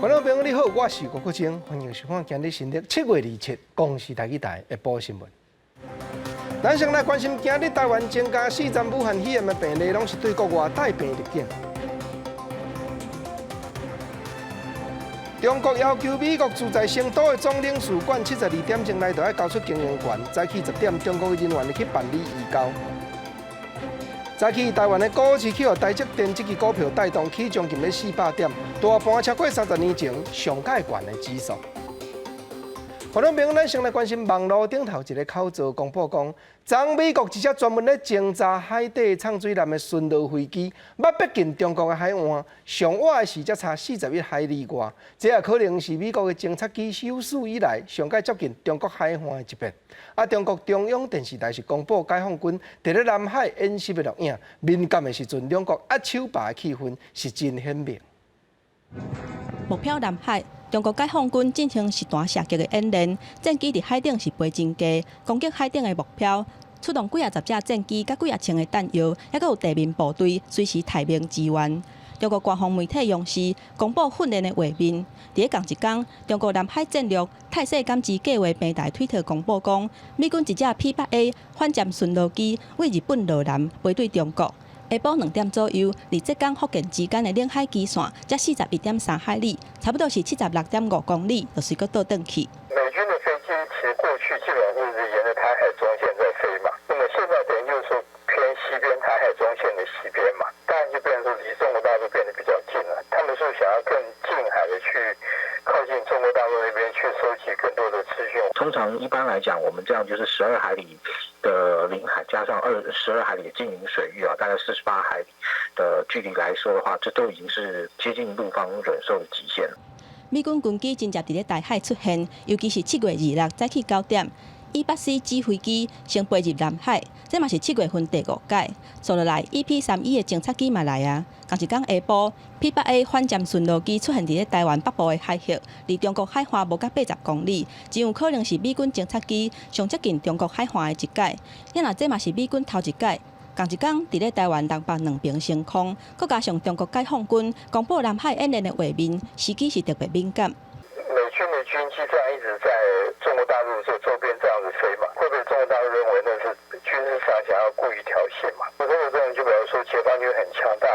觀眾朋友你好，我是郭國清，歡迎收看今日新曆7月27公視台語台下晡新聞。咱先來關心今日台灣增加四針武漢肺炎的病例，攏是對國外帶病入境。中國要求美國駐在成都的總領事館72點鐘內就愛交出經營權，早起10點，中國的人員會去辦理移交。早起台灣的股市去予台積電這支股票帶動起將近欲400點，大盤超過30年前上蓋懸的指數。觀眾朋友，咱先來關心網路頂頭一个口罩公布講，昨美國一隻專門咧偵查海底藏水艦的巡邏飛機，欲逼近中國的海岸，上倚的時才差41海里外，這也可能是美國的偵察機有史以來上蓋接近中國海岸的一遍。啊，中國中央電視台是公布解放軍佇咧南海演習的錄影，敏感的時陣，兩國握手吧的氣氛是真顯明。目標南海。中國解放軍進行實彈射擊的演練，戰機佇海頂是飛真低，攻擊海頂的目標，出動幾仔十隻戰機，佮幾仔千个彈藥，猶閣有地面部隊隨時待命支援。中國官方媒體央視公布訓練的畫面，佇咧仝一工，中國南海戰略態勢感知計劃平台推特公布講，美軍一隻 P-8A 反潛巡邏機對日本羅南飛對中國。下晡2點左右，佇浙江福建之間的領海基線，才41.3海里，差不多是76.5公里，就隨閣倒轉去。美軍的飛機其實過去基本上是沿著台海中線在飛嘛，那麼現在等於就是說偏西邊，台海中線的西邊嘛，當然就變成說離中國大陸變得比較近了。他們是想要更近海的去靠近中國大陸那邊去收集更多的資訊。通常一般來講，我們這樣就是12海里的領海加上12海里的近鄰水域啊，大概48海里的距離來說的話，這都已經是接近陸方忍受的極限了。美軍軍機真濟佇咧台海出現，尤其是7月26早起9點，E-8C 指揮機先飛入南海，這嘛是7月份第五擺。紲落來，EP-3E 的偵察機嘛來啊。仝一工下晡，P-8A 反潛巡邏機出現佇咧台灣北部的海域，離中國海岸無到80公里，真有可能是美軍偵察機上接近中國海岸的一擺。若這嘛是美軍頭一擺，仝一工佇咧台灣東北兩爿升空，閣加上中國解放軍公布南海演練的畫面，時機是特別敏感。美軍的軍機這樣一直在中國大陸這周邊這樣子飛嘛，會被中國大陸認為那是軍事上想要故意挑釁嘛？如果這樣就表示說解放軍很強大，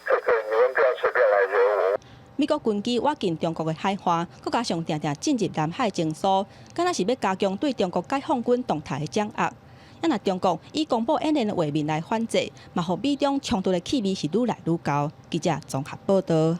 這個你們不要隨便來惹我。美國軍機倚近中國的海岸，閣加上定定進入南海偵搜，敢若是欲加強對中國解放軍動態的掌握。啊，若中國以公布演練的畫面來反制，嘛予美中衝突的氣味是愈來愈厚。記者綜合報道。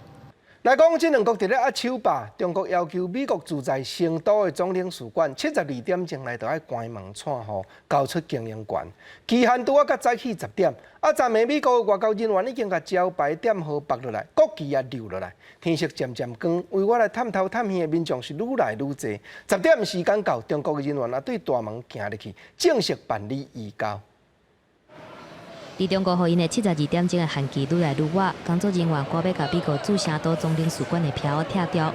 來講，這兩國佇咧握手吧。中國要求美國駐在成都的總領事館72點鐘內就愛關門掣戶，交出經營權。期限拄仔佮早起10點。啊，昨暝美國外交人員已經共招牌店號縛落來，國旗也溜落來。天色漸漸光，圍過來探頭探耳的民眾是愈來愈濟。10點時間到，中國的人員也對大門行入去，正式辦理移交。佇中國予𪜶的72點鐘的限期愈來愈倚，工作人員趕欲共美國駐成都總領事館的屏仔拆掉。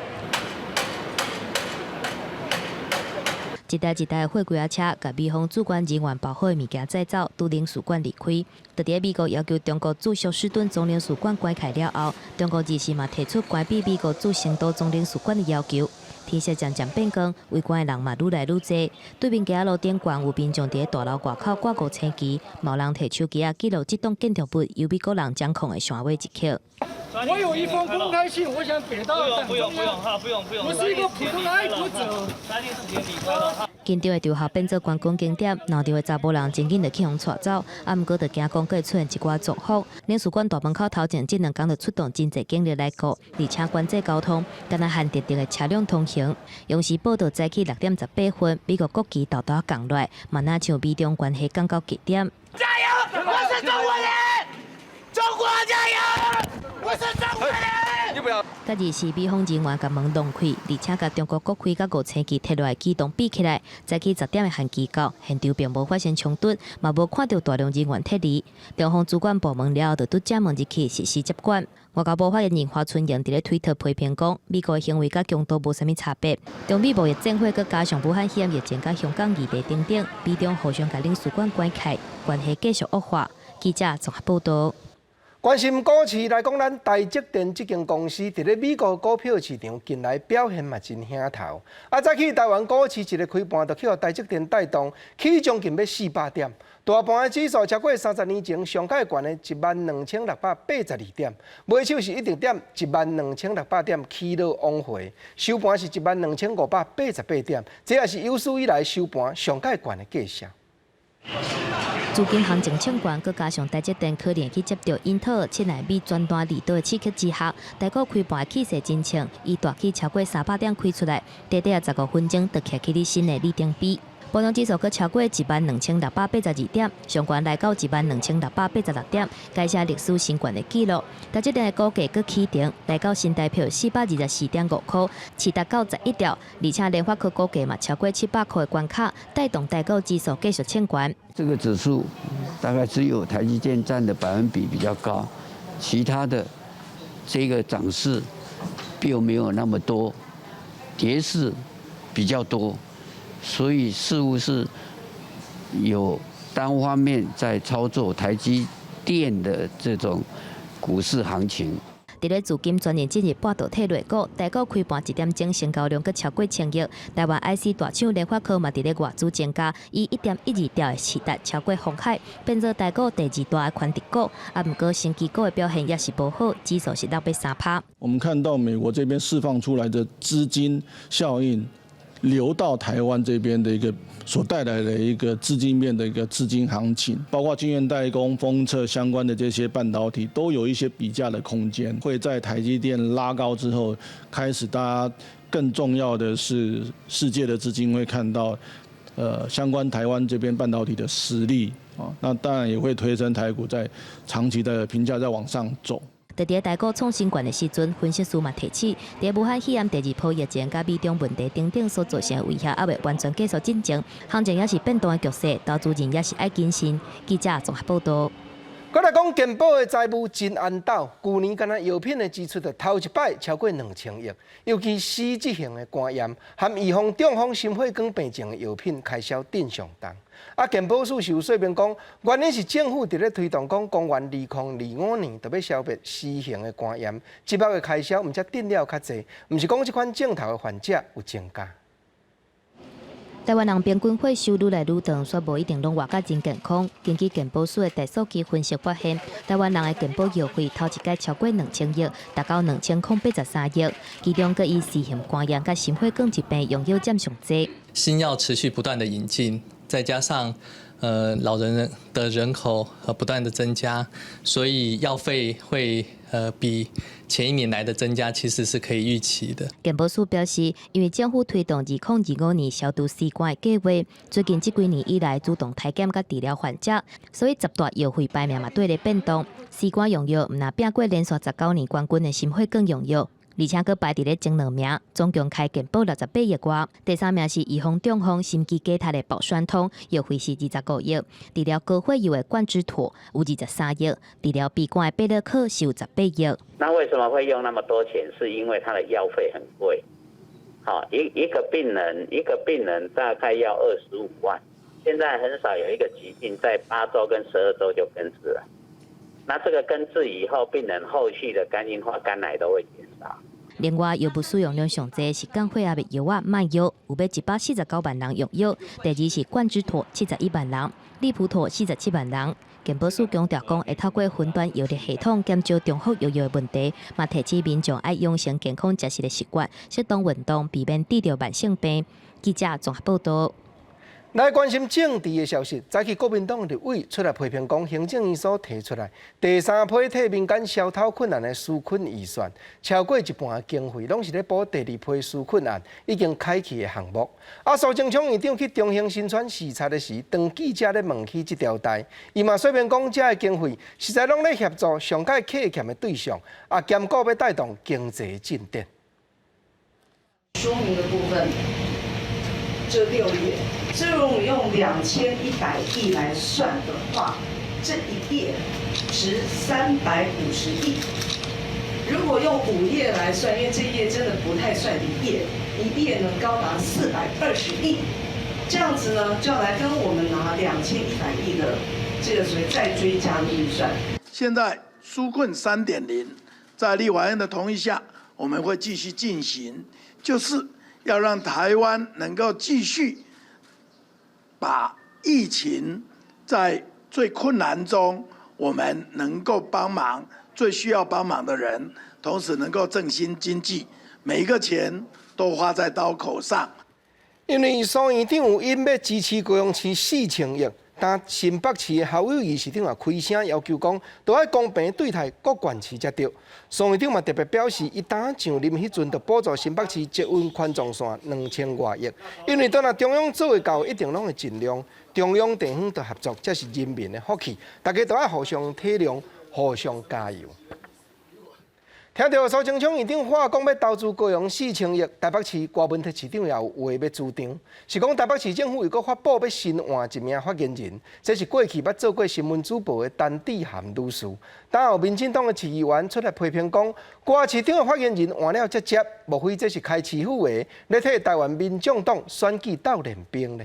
一台一台的貨櫃仔車，共美方駐館人員包好的物件載走，拄領事館離開。就佇美國要求中國駐休斯頓總領事館關開了後，中國二時嘛提出關閉美國駐成都總領事館的要求。天色漸漸變光，圍觀的人嘛愈來愈濟。對面街仔路頂懸有民眾佇大樓外口掛五星旗，嘛有人提手機仔記錄這棟建築物由美國人掌控的上尾一刻。我有一封公開信，我想給到黨中央。不用不用哈，不用不用。我是一個普通的愛國者。緊張的場合變做觀光景點，鬧場的查埔人真緊就去予帶走，啊，毋過就驚講閣會出現一寡狀況。領事館大門口頭前，這兩工就出動真濟警力來顧，而且管制交通，干焦限特定的車輛通行。央視報道早起6點18分，美國國旗沓沓降落來，嘛若像美中關係降到極點。加油！我是中國人，中國加油！我是中國人。佮二時美方人員共門弄開，而且共中國國徽佮五星旗提落來機動比起來，早起十點的限期到，現場並無發生衝突，嘛無看著大量人員撤離。中方主管部門了後就拄正門入去實施接管。外交部發言人華春瑩佇咧推特批評講，美國的行為佮共黨無啥物差別。中美貿易戰火閣加上武漢肺炎疫情佮香港議題等等，美中互相共領事館關開，關係繼續惡化。記者綜合報道。關心股市來講，咱台積電這間公司佇咧美國股票市場近來表現嘛真顯頭。啊，早起台灣股市一个開盤就去予台積電帶動，起將近欲400點，大盤的指數超過30年前上蓋懸的12,682點，尾手是一直踮12,600點起落往回，收盤是12,588點，這也是有史以來收盤上蓋懸的價數。資金行情衝懸，閣加上台積電可能去接著英特爾7納米轉單利多的刺激之下，台股開盤氣勢真衝，以大起超過300點開出來，短短15分鐘就徛起咧新的里程碑。波動指數閣超過12,682點，上懸來到12,686點，改寫歷史新懸的紀錄。台積電的股價閣起漲，來到新台票424.5塊，市值到11兆，而且聯發科股價嘛超過700塊的關卡，帶動台股指數繼續衝懸。這個指數大概只有台積電佔的百分比比較高，其他的這個漲勢並沒有那麼多，跌勢比較多。所以似乎是有單方面在操作台積電的這種股市行情。佇咧資金全面進入半導體類股，台股開盤一點鐘成交量閣超過千億。台灣 IC 大廠聯發科嘛佇咧外資增加，以1.12兆的市值超過鴻海，變做台股第二大的權值股。啊，毋過生技股的表現也是無好，指數是落欲3趴。我們看到美國這邊釋放出來的資金效應，流到台灣這邊的一個所帶來的一個資金面的一個資金行情，包括晶圓代工、封測相關的這些半導體，都有一些比價的空間。會在台積電拉高之後，開始大家更重要的是世界的資金會看到，相關台灣這邊半導體的實力啊，那當然也會推升台股在長期的評價在往上走。佇咧台股創新懸的時陣，分析師嘛提醒，佇武漢肺炎第二波疫情佮美中問題等等所造成的威脅，猶未完全結束進前，行情也是變動的局勢，投資人也是愛謹慎。記者綜合報道。閣來講健保的財務真絚斗，舊年干焦藥品的支出就頭一擺超過2000億，尤其失質型的肝炎和預防中風心血管病症的藥品開銷頂上重。啊，健保署是有說明講，原因是政府佇咧推動講，公元2025年就欲消滅 C 型的肝炎，這擺的開銷毋才頂了較濟，毋是講這款症頭的患者有增加。台灣人平均歲數愈來愈長，卻無一定攏活甲真健康。根據健保署的大數據分析發現，台灣人的健保藥費頭一擺超過2000億，達到2083億。其中，閣以 C 型肝炎佮心血管疾病用藥佔上濟。新藥持續不斷的引進，再加上老人的人口不斷的增加，所以藥費會比前一年來的增加，其實是可以預期的。健保署表示，因為政府推動2025年消除 C 肝的計劃，最近這幾年以來主動篩檢佮治療患者，所以十大藥費排名嘛綴咧變動。C 肝用藥毋但拚過連續19年冠軍的心血管用藥，而且閣排佇咧前兩名，總共開健保68億外。第三名是預防中風、心肌梗塞的保栓通，藥費是25億；治療高血壓的冠之妥有23億；治療鼻肝的必樂可是有18億。那為什麼會用那麼多錢？是因為它的藥費很貴。好，一個病人大概要25萬。現在很少有一個疾病在8週跟12週就根治了。那這個根治以後，病人後續的肝硬化、肝癌都會減少。另外，藥物使用量上濟是降血壓的藥仔脈藥，有欲149萬人用藥。第二是冠之妥，71萬人；立普妥47萬人。健保署強調講，會透過雲端藥歷系統減少重複用藥的問題，嘛提醒民眾愛養成健康食食的習慣，適當運動，避免得著慢性病。記者綜合報道。來關心政治的消息，早起國民黨立委出來批評講，行政院所提出來第三批替民間消頭困難的紓困預算，超過一半的經費攏是咧補第二批紓困案已經開啟的項目。啊，蘇貞昌院長去中興新村視察的時，當記者咧問起這條代，伊嘛說明講，這个經費實在攏咧協助上蓋客欠的對象，啊，兼顧欲帶動經濟進展。說明的部分，這6頁。所以，我們用2100億來算的話，這一頁值350億。如果用5頁來算，因為這一頁真的不太算一頁，一頁呢高達420億。這樣子呢，就要來跟我們拿2100億的這個所謂再追加的預算。現在紓困3.0，在立法院的同意下，我們會繼續進行，就是要讓台灣能夠繼續把疫情在最困難中，我們能夠幫忙最需要幫忙的人，同時能夠振興經濟，每一個錢都花在刀口上。因為蘇院長有意欲支持高雄市4000億，但新北市的侯友宜市長也開聲要求講，都愛公平對待各縣市才對。蘇院長嘛特別表示，伊當上任彼陣就補助新北市捷運環狀線2000外億，因為當若中央做會到，一定攏會盡量中央地方的合作，這是人民的福氣，大家都愛互相體諒，互相加油。聽著蘇貞昌院長話講欲投資高雄4000億，台北市柯文哲市長也有話欲主張，是講台北市政府又閣發布欲新換一名發言人，這是過去捌做過新聞主播的陳智菡女士。但有民進黨的市議員出來批評講，柯市長的發言人換了才接，莫非這是開市府的，咧替台灣民眾黨選舉鬥練兵呢？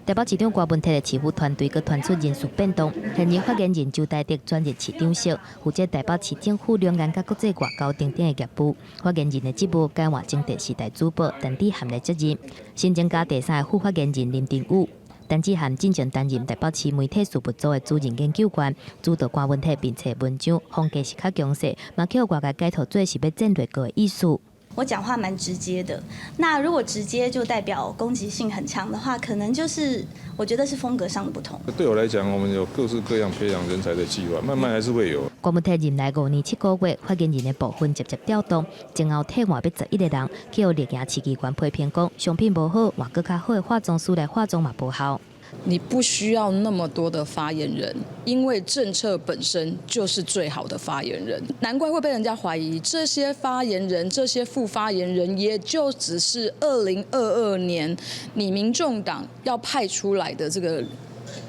台北市長柯文哲的市府團隊閣傳出人事變動，現任發言人周大德轉任市長室，負責台北市政府兩岸佮國際外交等等的業務。發言人的職務改換前電視台主播陳智菡來接任，新增加第三个副發言人林定宇。陳智菡進前擔任台北市媒體事務組的主任研究員，主導柯文哲面冊文章，風格是較強勢，嘛予外界解讀做是欲戰內閣的意思。我講話蠻直接的，那如果直接就代表攻擊性很強的話，可能就是我覺得是風格上的不同。對我來講，我們有各式各樣培養人才的計劃，慢慢還是會有。柯文哲任內5年7個月，發言人的部分節節調動，前後替換欲11個人，去予綠營市議員批評講商品無好，換閣較好的化妝師來化妝嘛無效。你不需要那麼多的發言人，因為政策本身就是最好的發言人。難怪會被人家懷疑，這些發言人、這些副發言人，也就只是2022年你民眾黨要派出來的這個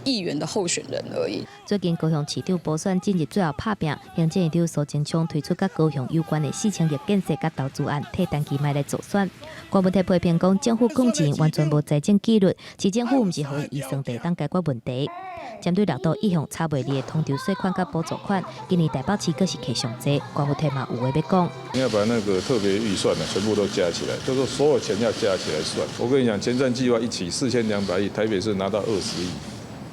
議員的候選人而已。最近高雄市長補選進入最後拍拚，行政院長蘇貞昌推出佮高雄有關的4000億建設佮投資案，替陳其邁來助選。柯文哲批評講，政府講錢完全無財政紀律，市政府毋是予伊預算就會當解決問題。針對六都一向差袂離的統籌稅款佮補助款，今年台北市閣是挈上濟，柯文哲嘛有話欲講。你要把那個特別預算呢，全部都加起來，就是說所有錢要加起來算。我跟你講，前瞻計劃一起4200億，台北市拿到20億，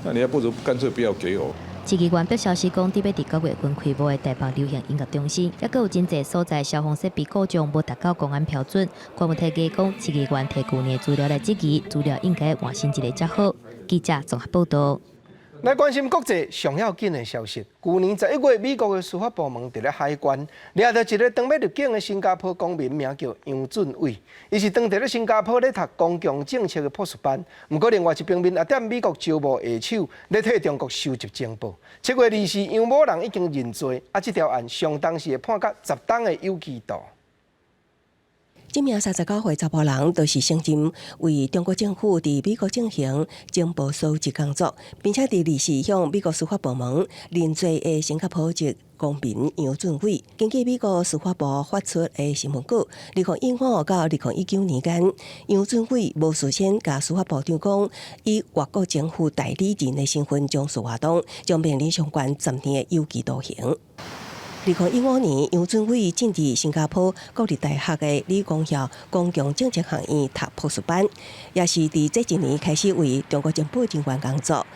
那你還不如乾脆不要給我。市議員表示講，佇欲佇9月份開幕的台北流行音樂中心，猶閣有真濟所在消防設備故障無達到公安標準。柯文哲講，市議員提舊年資料來質疑，資料應該換新一个才好。記者綜合報道。來關心國際上要緊的消息。舊年11月，美國的司法部門佇咧海關掠著一个當欲入境的新加坡公民，名叫楊俊偉。伊是當佇咧新加坡咧讀公共政策的博士班。毋過另外一方面，也踮美國招募下手，咧替中國收集情報。7月24，楊某人已經認罪，啊，這條案相當時會判甲10冬的有期徒。這名39歲查埔人，就是承認為中國政府佇美國進行情報搜集工作，並且佇二四向美國司法部門認罪的新加坡籍公民楊俊偉。根據美國司法部發出的新聞稿，2015到2019年間，楊俊偉無事先共司法部長講，以外國政府代理人的身份從事活動，將面臨上懸10年的有期徒刑。2015年，楊俊偉進入新加坡國立大學的理工校公共政策學院讀博士班，也是佇這一年開始為中國情報人員工作。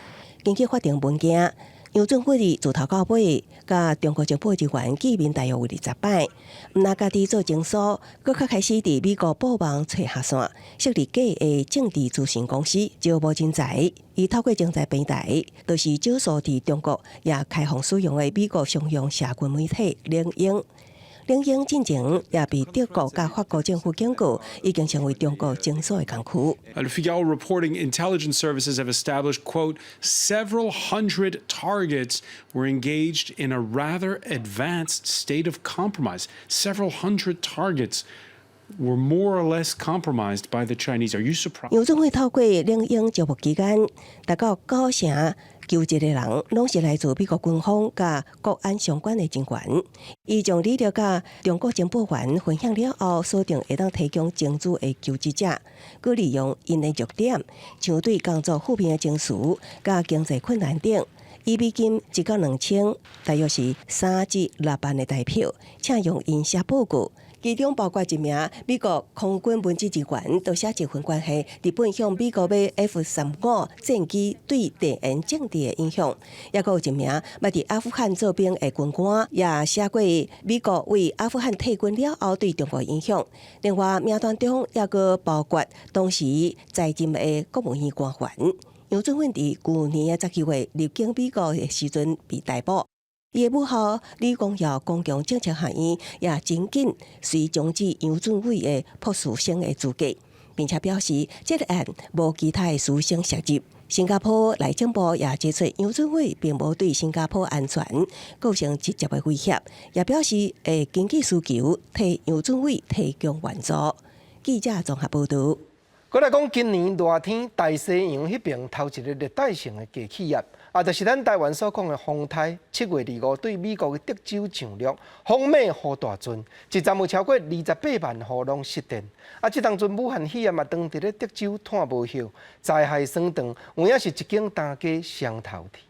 根據法庭文件，楊俊偉自頭到尾，佮中國情報人員見面大約有20擺，毋但家己做情蒐，閣較開始佇美國布網揣下線，設立假的政治諮詢公司，招募人才。伊透過徵才平台，就是少數佇中國也開放使用的美國商用社群媒體領英。領英進前也被德國佮法國政府警告，已經成為中國情蒐的工具。 Le Figaro reporting intelligence services have established, quote, several hundred targets were engaged in a rather advanced state of compromise. Several hundred targets were more or less compromised by the Chinese. Are you surprised? 楊俊偉透過領英招募期間，達到九成求職的人，攏是來自美國軍方佮國安相關的人員。伊將履歷佮中國情報員分享了後，鎖定會當提供情資的求職者，閣利用𪜶的弱點，像對工作負面的情緒、佮經濟困難等，以美金1到2000，大約是3至6萬的台票，請用𪜶寫報告。其中包括一名美國空軍文職人員，都寫這份關係，日本向美國買 F-35戰機對地緣政治的影響，抑閣有一名捌佇阿富汗做兵的軍官，也寫過美國為阿富汗退軍了後對中國影響。另外名單中抑閣包括當時在任的國務院官員楊準緯佇舊年的12月入境美國的時陣被逮捕。伊的母校李光耀公共政策學院也真緊隨終止楊準緯的博士生的資格，並且表示這個案無其他的師生涉入。新加坡內政部也指出，楊準緯並無對新加坡安全構成直接的威脅，也表示會根據需求替楊準緯提供援助。記者綜合報導。閣來講，今年熱天大西洋彼爿頭一个熱帶性的低氣壓，啊，就是咱台灣所講的風颱。7月25對美國的德州上陸，風猛雨大陣，一站有超過28萬戶攏失電。啊，這當陣武漢肺炎嘛，當佇咧德州湠無歇，災害算長，有影是一間擔家雙頭天。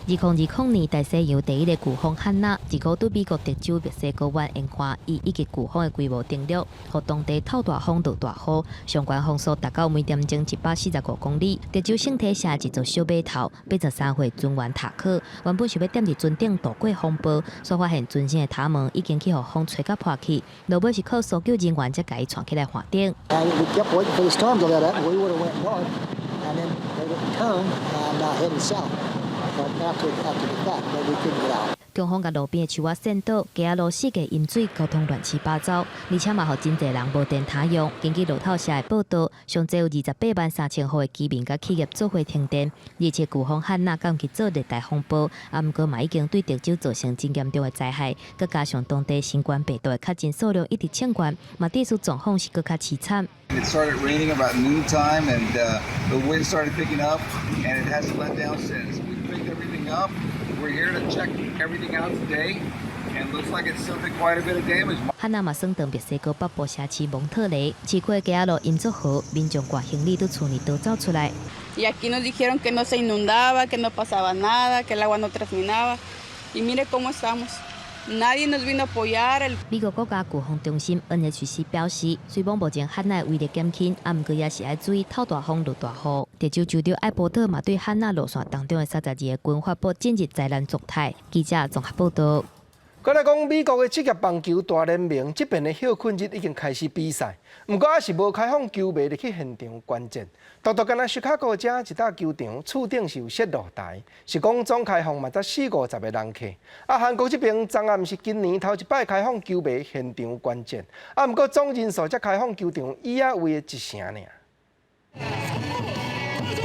2020年大西洋第一个颶風漢娜，25對美國德州墨西哥灣沿岸以一級颶風的規模登陸，予當地透大風落大雨，上懸風速達到每點鐘145公里。德州聖體社一座小碼頭，83歲船員塔克，原本想欲踮佇船頂度過風暴，煞發現船身的塔門已經去予風吹甲破去，落尾是靠搜救人員才共伊帶起來岸頂。 And we kept waiting for the storm to let up. We would have went north, and then they turned and headed south. But after the fact, but we couldn't get out. 強風共路邊的樹仔扇倒，街仔路四界淹水，交通亂七八糟，而且嘛，予真濟人無電通用。根據路透社的報道，上濟有28萬3千戶的居民佮企業做伙停電。而且颶風漢娜敢去做熱帶風暴，啊，毋過嘛已經對德州造成真嚴重的災害，閣加上當地新冠病毒的確診數量一直衝懸，嘛致使狀況是閣較凄慘。 It started raining about noon time, and the wind started picking up, and it hasn't let down since. We picked everything up. We're here to check everything out today, and looks like it's suffered quite a bit of damage. 漢娜嘛算斷墨西哥北部城市蒙特雷，市區的街仔路淹做河，民眾掛行李佇厝內逃走出來。 Y aquí nos dijeron que no se inundaba, que no pasaba nada, que el agua no terminaba. Y mire cómo estamos. Nadie nos vino a apoyar. 美國國家颶風中心 NHC 表示，雖罔目前漢娜威力減輕，啊，毋過也是愛注意透大風落大雨。德州州長艾伯特嘛對漢娜路線當中的32个郡發布緊急災難狀態。記者綜合報道。閣來講，美國的職業棒球大聯盟這邊的歇睏日已經開始比賽，毋過猶是無開放球迷入去現場觀戰。獨獨干焦芝加哥遮一搭球場，厝頂是有設露台，是講總開放嘛才四五十个人客。啊，韓國這邊昨暗是今年頭一擺開放球迷現場觀戰，啊，毋過總人數才開放球場椅仔位的一成爾。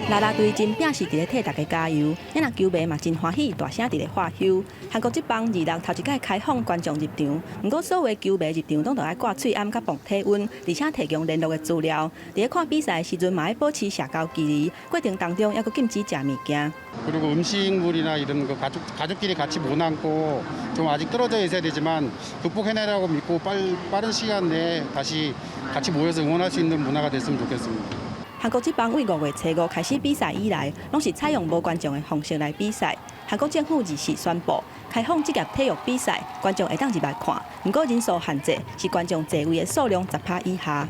啦啦隊真拚是佇咧替大家加油，咱若球迷嘛真歡喜，大聲佇咧喝休。韓國職棒26頭一擺開放觀眾入場，毋過所有球迷入場攏著愛掛喙罨佮磅體溫，而且提供聯絡的資料。佇咧看比賽的時陣嘛愛保持社交距離，過程當中猶閣禁止食物件。 그리고 음식물이나 이런 거 가족 가족끼리 같이 못 앉고 좀 아직 떨어져 있어야 되지만 극복해내라고 믿고 빨 빠른 시간 내에 다시 같이 모여서 응원할 수 있는 문화가 됐으면 좋겠습니다. 韓國職棒對5月初5開始比賽以來，攏是採用無觀眾的方式來比賽。韓國政府24宣布開放職業體育比賽，觀眾會當入來看，毋過人數限制是觀眾座位的數量10趴以下。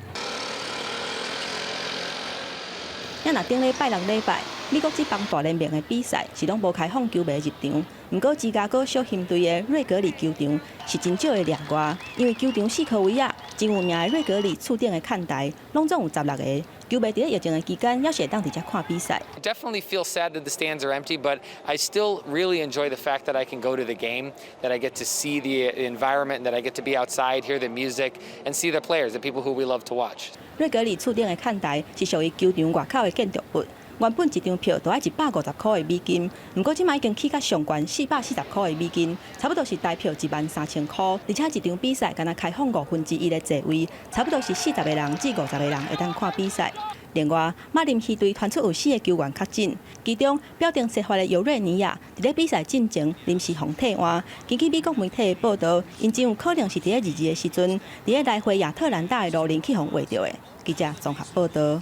咱若頂禮拜六禮拜，美國職棒大聯盟的比賽是攏無開放球迷入場，毋過芝加哥小熊隊的瑞格里球場是真少的例外，因為球場四箍圍仔，真有名的瑞格里厝頂的看台，攏總有16個球迷佇咧疫情的期間，猶是會當佇遮看比賽。 Definitely feel sad that the stands are empty, but I still really enjoy the fact that I can go to the game, that I get to see the environment, that I get to be outside, hear the music, and see the players, the people who we love to watch. 瑞格里厝頂的看台是屬於球場外口的建築物，原本一張票都愛150塊的美金，毋過這擺已經起較上懸440塊的美金，差不多是台票1萬3千塊。而且一場比賽干焦開放1/5的座位，差不多是40個人至50個人會當看比賽。另外，馬林魚隊傳出有四个球員確診，其中表定先發的尤瑞尼亞佇咧比賽進前臨時予替換。根據美國媒體的報導，𪜶真有可能是佇咧22的時陣，佇咧來回亞特蘭大的路面去予劃著的。記者綜合報導。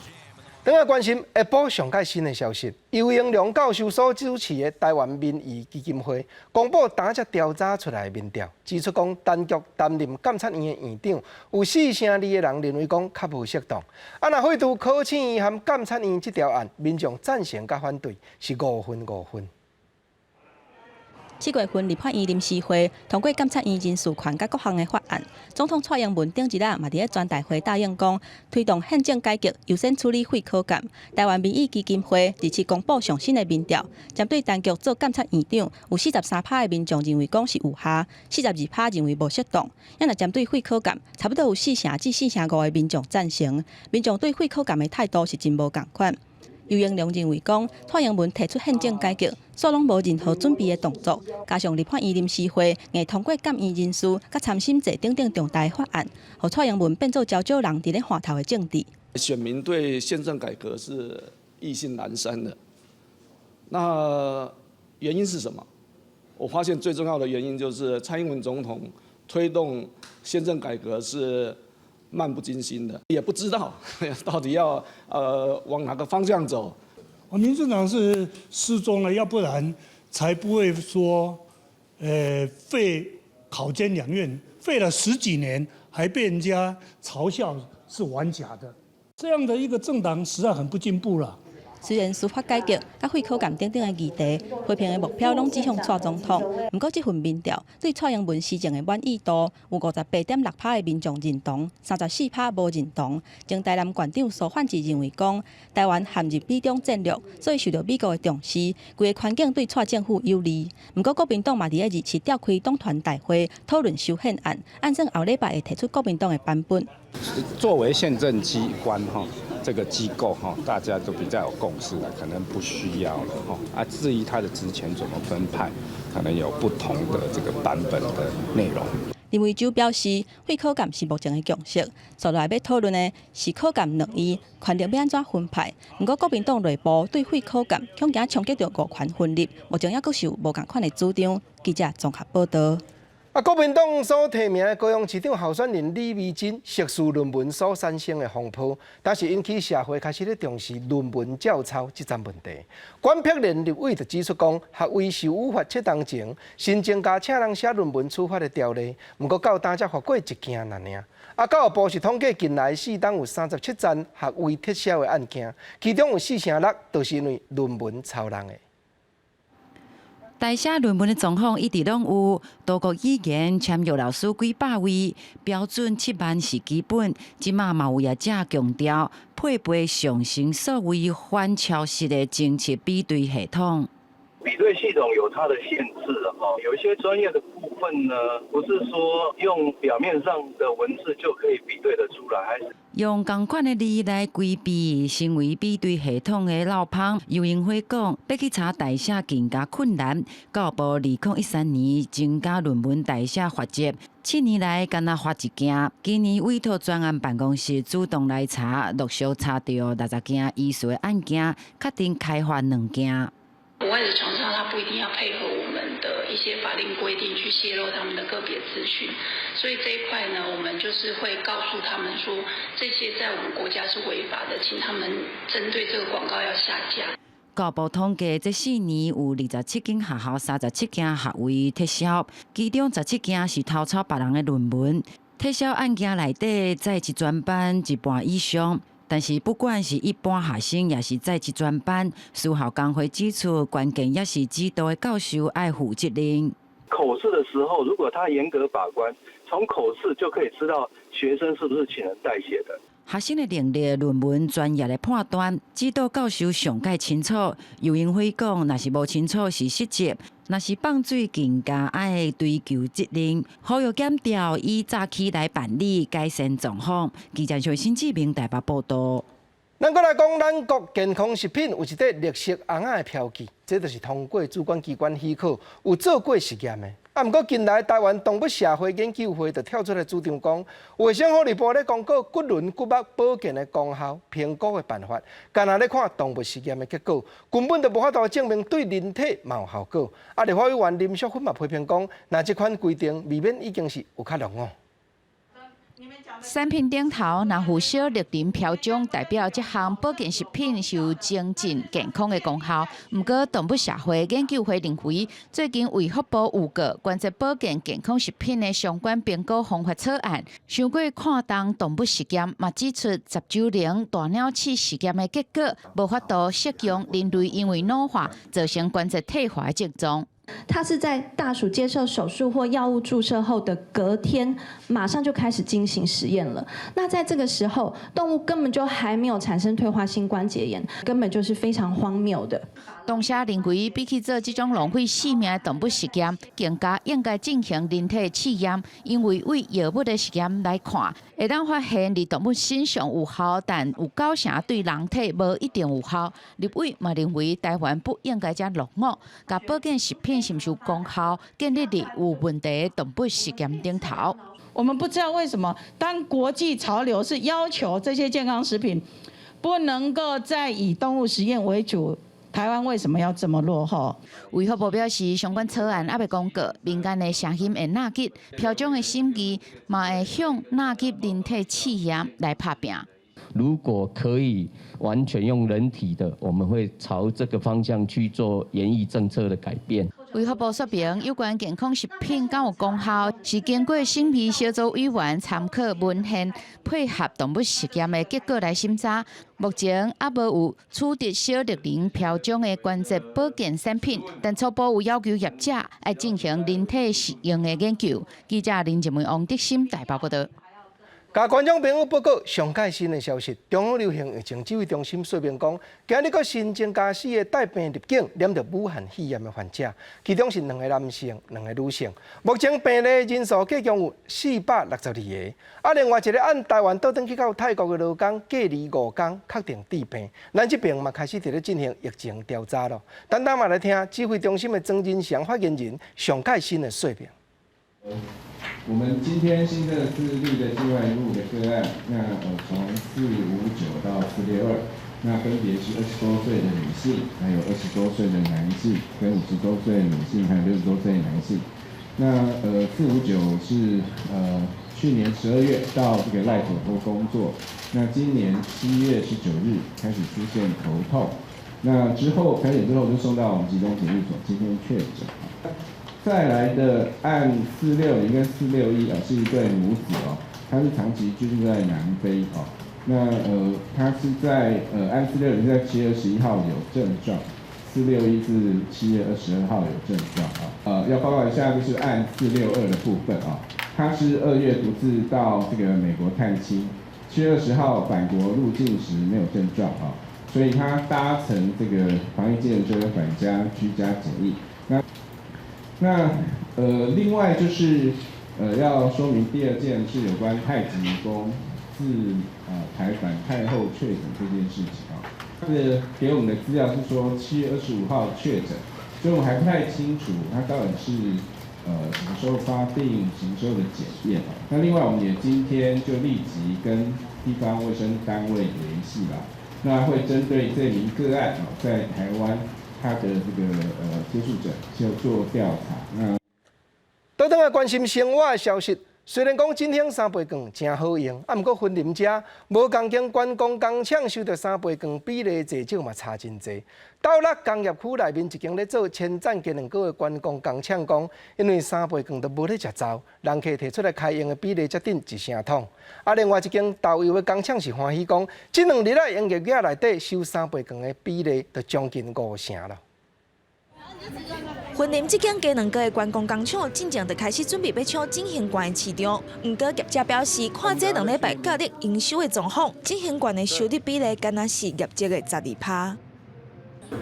轉來關心下晡上蓋新的消息，游盈隆教授所主持的臺灣民意基金會公布今才調查出來的民調，指出講陳菊擔任監察院的院長，有4成2的人認為講較無適當。啊，若廢除考試院和監察院這條案，民眾贊成佮反對是5分5分。7月份立法院臨時會通過監察院人事權佮各項的法案，總統蔡英文頂一日嘛佇咧全代會答應講，推動憲政改革，優先處理廢考監。臺灣民意基金會27公布上新的民調，針對陳菊做監察院長，有43趴的民眾認為講是有效，42趴認為無適當。啊若針對廢考監，差不多有4成至4成5的民眾贊成。民眾對廢考監的態度是真無仝款。游盈隆認為講，蔡英文提出憲政改革，煞攏無任何準備的動作，加上立法院臨時會硬通過監院人事、佮參審制等等重大的法案，予蔡英文變做招少人佇咧看頭的政治。選民對憲政改革是意興闌珊的，那原因是什麼？我發現最重要的原因就是蔡英文總統推動憲政改革是漫不經心的，也不知道到底要往哪個方向走。我民進黨是失蹤了，要不然才不會說，廢考監兩院廢了十幾年，還被人家嘲笑是玩假的，這樣的一個政黨實在很不進步了。雖然司法改革、佮廢考監等等的議題，批評的目標攏指向蔡總統。毋過這份民調對蔡英文施政的滿意度有58.6趴的民眾認同，34趴無認同。前台南縣長蘇煥智認為講，臺灣陷入美中戰略，所以受到美國的重視，規个環境對蔡政府有利。毋過國民黨嘛佇咧27召開黨團大會討論修憲案，按算後禮拜會提出國民黨的版本。作為憲政機關，哈。這個機構哈，大家都比較有共識了，可能不需要了哈。啊，至於他的職權怎麼分派，可能有不同的這個版本的內容。林為洲表示，廢考監是目前的共識，接下來欲討論的是考監兩院權力欲按怎分派。毋過國民黨內部對廢考監恐驚衝擊著五權分立，目前猶閣是有無仝款的主張。記者綜合報道。啊，國民黨所提名的高雄市長候選人李眉蓁碩士論文所產生的風波，但是引起社會開始咧重視論文照抄這層問題。管碧蓮立委就指出講，學位授予法七當前新增加請人寫論文處罰的條例，毋過到今才罰過一件爾。啊，教育部是統計近來4冬有37宗學位撤銷的案件，其中有4成6都是因為論文抄人的。代寫論文的狀況一直攏有，多國語言簽約老師幾百位，標準7萬是基本。這馬嘛有業者強調，配備上新所謂反抄襲的偵測比對系統。比對系統有它的限制哦，有一些專業的部分呢，不是說用表面上的文字就可以比對得出來，還是用仝款的字來規避成為比對系統的漏縫。游盈輝講，欲去查代寫更加困難。教育部2013年增加論文代寫罰則，7年來干焦罰一件。今年委託專案辦公室主動來查，陸續查著60件疑似的案件，確定開罰兩件。國外的廠商，他不一定要配合我們的一些法令規定去洩露他們的個別資訊，所以這一塊呢，我們就是會告訴他們說，這些在我們國家是違法的，請他們針對這個廣告要下架。教育部統計，這4年有27間學校、37件學位撤銷，其中17件是偷抄別人的論文。撤銷案件內底，在職專班一半以上。但是，不管是一般學生，抑是在職專班，私校工會指出，關鍵也是指導的教授愛負責任。口試的時候，如果他嚴格把關，從口試就可以知道學生是不是請人代寫的。學生的能力、論文、專業的判斷，指導教授上蓋清楚。游盈輝講，若是無清楚是失職，若是放水，更加愛追究責任。呼籲檢調以早起來辦理，改善狀況。記者新志明台北報道。咱閣來講，咱國健康食品有一塊綠色紅仔的標記，這就是通過主管機關許可有做過實驗的。啊，毋過近來臺灣動物社會研究會就跳出來主張講，衛生福利部咧公告骨輪骨肉保健的功效評估的辦法，干焦咧看動物實驗的結果，根本就無法度證明對人體嘛有效果。啊，立法委員林淑芬嘛批評講，若這款規定未免已經是有較籠哦。產品頂頭若附小綠林標章，代表這項保健食品是有增進健康的功效。毋過，動物社會研究會認為，最近衛福部預告關節保健健康食品的相關評估方法草案，傷過看重動物實驗，嘛指出十週齡大鳥鼠實驗的結果，無法度適用人類因為老化造成關節退化的症狀。它是在大鼠接受手術或藥物注射後的隔天，馬上就開始進行實驗了。那在這個時候，動物根本就還沒有產生退化性關節炎，根本就是非常荒謬的。同時認為，比起做這種浪費性命的動物實驗，更加應該進行人體試驗，因為對藥物的實驗來看，會當發現佇動物身上有效，但有九成對人體無一定有效。立委嘛認為，台灣不應該遮落伍，共保健食品是毋是有功效，建立佇有問題的動物實驗頂頭。我們不知道為什麼，當國際潮流是要求這些健康食品不能夠再以動物實驗為主。台灣為什麼要這麼落後？衛福部表示，相關草案猶未公告，民間的聲音會納入，標章的審議嘛會向納入人體試驗來拍拚。如果可以完全用人體的，我們會朝這個方向去做研議政策的改變。衛福部說明，有關健康食品敢有功效，是經過審議小組委員參考文獻，配合動物實驗的結果來審查。目前猶無有取得小綠林標章的關節保健產品，但初步有要求業者愛進行人體實驗的研究。記者林靜梅、王德森台北報導。共觀眾朋友報告上蓋新的消息，中央流行疫情指揮中心說明講，今日閣新增加四个帶病入境染著武漢肺炎的患者，其中是兩个男性，兩个女性。目前病例人數計共有462个。啊，另外一个按台灣倒轉去到泰國的勞工隔離5天，確定致病。咱這邊嘛開始佇咧進行疫情調查咯。等等嘛來聽指揮中心的莊人祥發言人上蓋新的說明。我們今天新增的四例的境外移入的個案，那從459到462，那分別是20多歲的女性，還有20多歲的男性，跟50多歲的女性，還有60多歲的男性。那459是去年12月到這個賴左坡工作，那今年7月19日開始出現頭痛，那之後開診之後就送到我們集中檢疫所，今天確診。再來的案460跟461啊，是一對母子哦，他是長期居住在南非哦。那他是在案460在7月21號有症狀，461是7月22號有症狀啊。要報告一下就是案462的部分啊，他是2月獨自到這個美國探親，7月20號返國入境時沒有症狀啊，所以他搭乘這個防疫計程車返家居家檢疫。那另外就是要說明第二件是有關泰籍移工自台返泰後確診這件事情啊。這個給我們的資料是說7月25號確診，所以我們還不太清楚他到底是什麼時候發病，什麼時候的檢驗啊。那另外我們也今天就立即跟地方衛生單位聯繫啦，那會針對這名個案啊，在台灣他的這個接觸者就做調查。那倒轉來關心生活的消息，雖然講振興三倍券誠好用，啊，毋過雲林遮無仝間觀光工廠收著三倍券比例濟少嘛差真濟。斗六工業區內面一間咧做千層雞卵糕的觀光工廠講，因為三倍券都無咧食灶，人客提出來開用的比例才頂一成桶。啊，另外一間豆油的工廠是歡喜講，這兩日來營業額內底收三倍券的比例就將近五成了。雲林這間雞卵糕的觀光工廠，進前就開始準備欲搶振興券的市場。毋過業者表示，看這兩禮拜假日營收的狀況，振興券的收入比例敢若是業績的12%。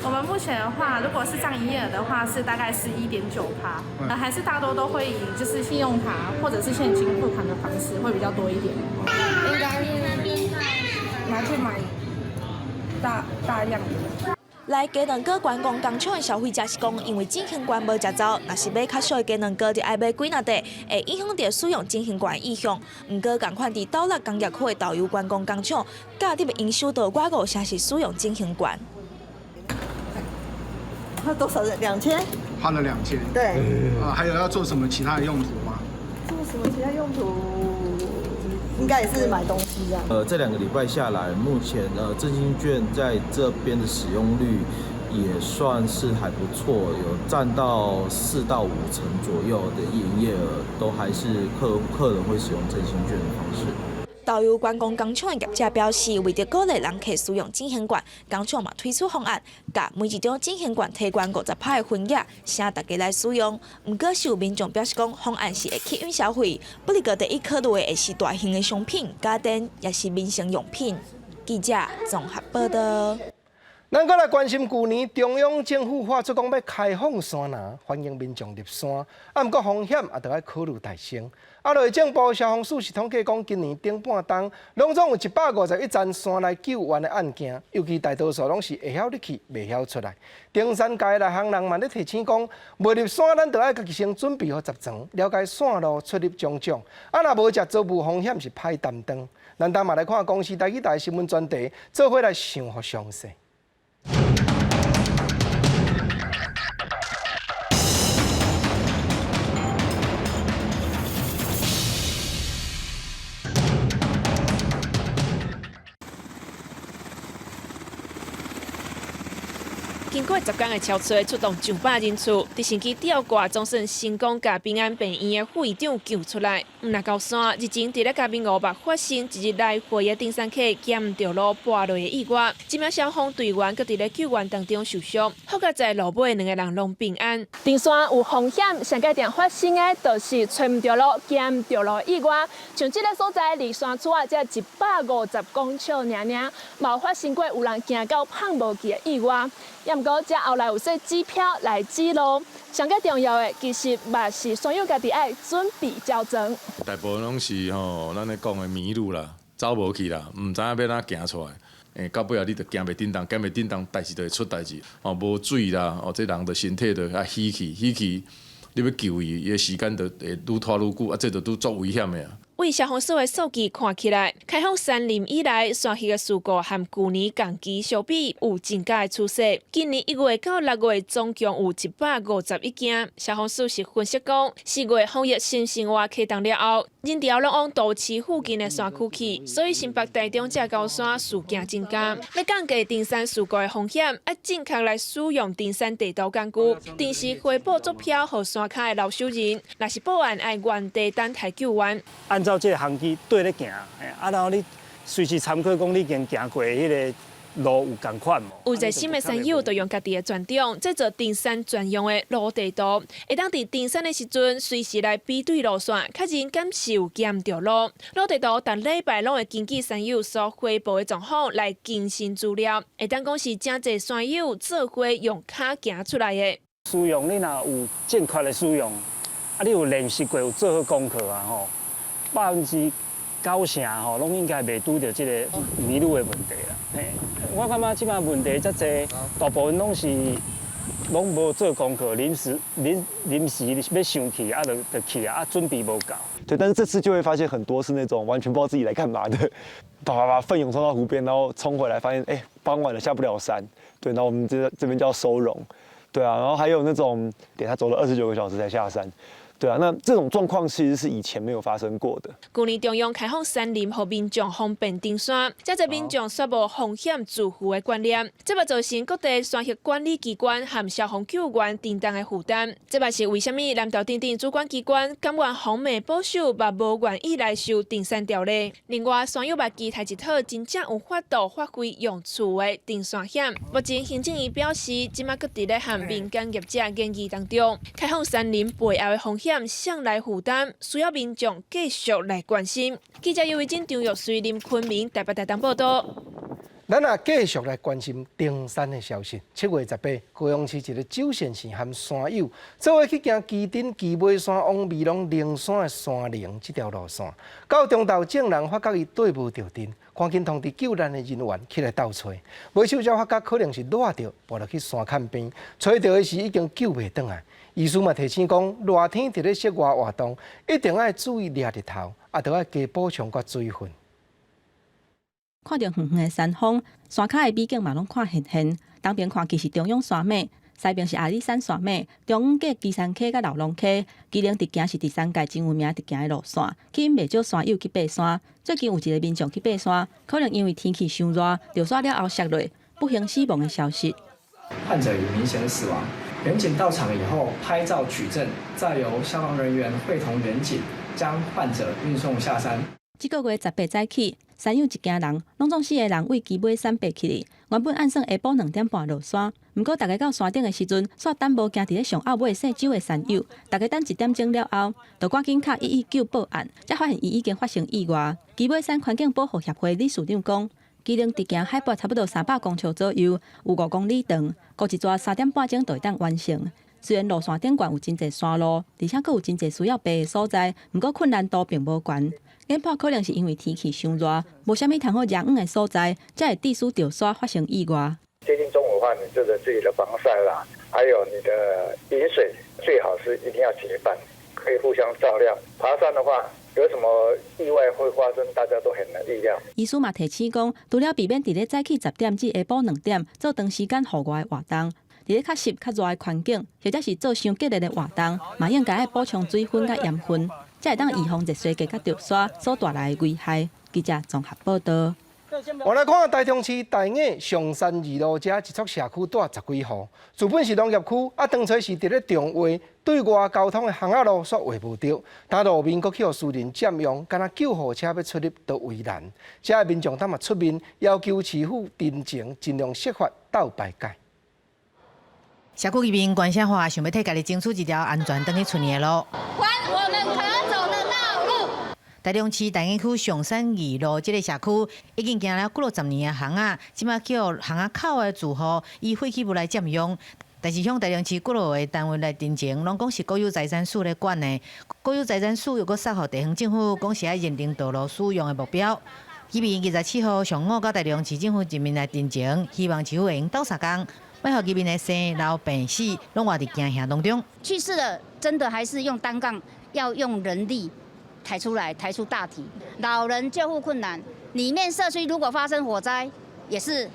我們目前的話，如果是賬營業額的話，是大概是1.9%，還是大多都會以就是信用卡或者是現金付款的方式會比較多一點。應該是拿去買大大量的。來雞卵糕觀光工廠的消費者是講，因為振興券無食灶，若是買較俗的雞卵糕，就愛買幾若塊，會影響著使用振興券的意向。毋過，仝款佇斗六工業區的豆油觀光工廠，假日的營收都外五成是使用振興券。花多少？2000？花了兩千。對。啊，還有要做什麼其他的用途嗎？做什麼其他用途？應該也是買東西這樣。這2個禮拜下來，目前振興券在這邊的使用率也算是還不錯，有佔到4到5成左右的營業額，都還是客人會使用振興券的方式。導遊觀光工廠的業者表示，為著鼓勵人客使用振興券，工廠嘛推出方案，共每一張振興券提懸50趴的分額，請大家來使用。毋過，是有民眾表示講，方案是會吸引消費，不過第一考慮的會是大型的商品、家電，抑是民生用品。記者綜合報道。咱閣來關心，舊年中央政府發出講欲開放山林，歡迎民眾入山。啊，毋過風險也著愛考慮提升。啊，內政部消防署是統計講，今年頂半冬，攏總有151宗山內救援的案件，尤其大多數攏是會曉入去，袂曉出來。登山界內行人嘛咧提醒講，欲入山，咱著愛家己先準備好十全，了解線路出入種種。啊，若無食遭遇風險是歹擔當。咱等嘛來看公視台語台新聞專題，做伙來想予詳細。經過10工的搜尋，出動上百人次，直升機吊掛，總算成功共平安病院的副院長救出來。毋若高山日前佇咧嘉明湖目發生一日來回的登山客行毋著路跋落的意外，這名消防隊員閣佇咧救援當中受傷，好佳哉路尾兩個人攏平安。登山有風險，上蓋定發生的就是揣毋著路、行毋著路的意外。像這个所在離山厝仔才150公尺爾爾，嘛有發生過有人行到麭無去的意外。也毋過，這後來有設指標來指路。上蓋重要的，其實嘛是山友家己愛準備周全。大部分攏是吼，咱咧講的迷路啦，走無去啦，毋知影欲按怎行出來。到尾仔你就行袂振動，行袂振動，代誌就會出代誌。哦，無水啦，哦，這人的身體就較虛去，虛去，你欲救伊，伊的時間就會愈拖愈久，啊，這就愈足危險的啊。為消防署的數據看起來，開放山林以來，山域的事故和舊年同期相比有增加的趨勢。今年1月到6月，總共有151件。消防署是分析講，4月防疫新生活啟動了後，人潮攏往都市附近的山區去，所以新北、台中這高山事件增加。欲降低登山事故的風險，愛正確來使用登山地圖工具，定時回報座標予山跤的留守人。若是報案，愛原地等待救援。按照這个航機對咧行，啊，然後你隨時參考講你已經行過彼个路有仝款無？有熱心的山友就用家己的專長，製作登山專用的路地圖，會當佇登山的時陣隨時來比對路線，確認敢是有行毋著路。路地圖逐禮拜攏會根據山友所回報的狀況來更新資料，會當講是誠濟山友做伙用跤行出來的。使用你若有正確的使用，啊，你有練習過，有做好功課啊吼。90%吼，攏應該袂拄著這个迷路的問題啦。嘿，我感覺這擺問題遮濟，大部分攏是攏無做功課，臨時欲想去啊，就去啊，準備無夠。對，但是這次就會發現很多是那種完全不知道自己來幹嘛的，啪啪啪奮勇衝到湖邊，然後衝回來發現，哎，傍晚了下不了山。對，然後我們這邊叫收容。對啊，然後還有那種，給他走了29個小時才下山。對啊，那這種狀況其實是以前沒有發生過的。舊年中央開放山林，予民眾方便登山，遮濟民眾卻無風險自負的觀念，這嘛造成各地山域管理機關和消防救援承擔的負擔。這嘛是為啥物南投等等主管機關甘願風糜保守，嘛無願意來修登山條例。另外，山友嘛期待一套真正有法度發揮用處的登山險。目前行政院表示，這馬閣佇咧和民間業者研議當中，開放山林背後的風險誰來負擔，需要民眾繼續來關心。記者尤維真、張玉穗、林坤明台北、台東報道。咱也繼續來關心登山的消息。7月18，高雄市一个周先生和山友做伙去行旗津旗尾山往美濃靈山的山林這條路線，到中晝眾人發覺伊綴無著陣，趕緊通知救難的人員起來鬥揣。尾手才發覺可能是熱著，跋落去山崁邊，揣著的時已經救袂轉來。醫師嘛提醒講，熱天佇咧室外活動，一定愛注意掠日頭，也著愛加補充寡水分。看著遠遠的山峰，山跤的美景嘛攏看現現。東邊看去是中央山脈，西爿是阿里山山脈，中央過旗山溪佮荖濃溪。基隆直行是登山界真有名直行的路線，吸引袂少山友去爬山。最近有一个民眾去爬山，可能因為天氣傷熱，著雪了後摔落，不幸死亡的消息。患者已明顯死亡。員警到場以後拍照取證，再由消防人員會同員警將患者運送下山。這個月18早起，山友一行人，攏總四個人對旗尾山爬起去。原本按算下晡2點半落山，毋過逐家到山頂的時陣，煞等無行佇咧上後尾姓周的山友，逐家等1點鐘了後，就趕緊敲119報案，才發現伊已經發生意外。旗尾山環境保護協會理事長講，基隆直行海拔差不多300公尺左右，有5公里長，估一逝3點半鐘就會當完成。雖然路線頂懸有真濟山路，而且閣有真濟需要爬的所在，毋過困難度並無懸。研判可能是因為天氣傷熱，無啥物通好遮遠的所在，才會致使著雪發生意外。接近中午的話，你這個自己的防曬啦，還有你的飲水，最好是一定要結伴，可以互相照料。爬山的話，有什麼意外會發生，大家都很難預料。醫師嘛提醒講，除了避免佇咧早起10點至下晡2點做長時間戶外的活動，佇咧較濕較熱的環境，或者是做傷激烈的活動，嘛應該愛補充水分佮鹽分，才會當預防熱衰竭佮著雪所帶來的危害。記者綜合報道。我來看台中市大雅上山二路遮一處社區蹛十幾戶，原本是農業區，啊，當初是佇咧重劃對外交通的巷仔路，煞劃無著，但路面閣予私人佔用，敢若救護車欲出入都為難。遮的民眾當嘛出面要求市府陳情，盡量設法鬥排解。社區居民關聲話，想欲替家己爭取一條安全轉去厝裡的路。還我們可走的道路。台中市大雅區上山二路這个社區已經行了幾落十年的巷仔，這馬予巷仔口的住戶以廢棄物來佔用。但是向台中市幾落个單位來陳情，攏講是國有財產署咧管的，國有財產署又閣捒予地方政府，講是愛認定道路使用的目標。居民27號上午到台中市政府前面來陳情，希望市府會用鬥相共，莫予居民的生老病死攏活佇驚嚇當中。去世了，真的還是用單槓，要用人力抬出來，抬出大體。老人救護困難，裡面社區如果發生火災，也是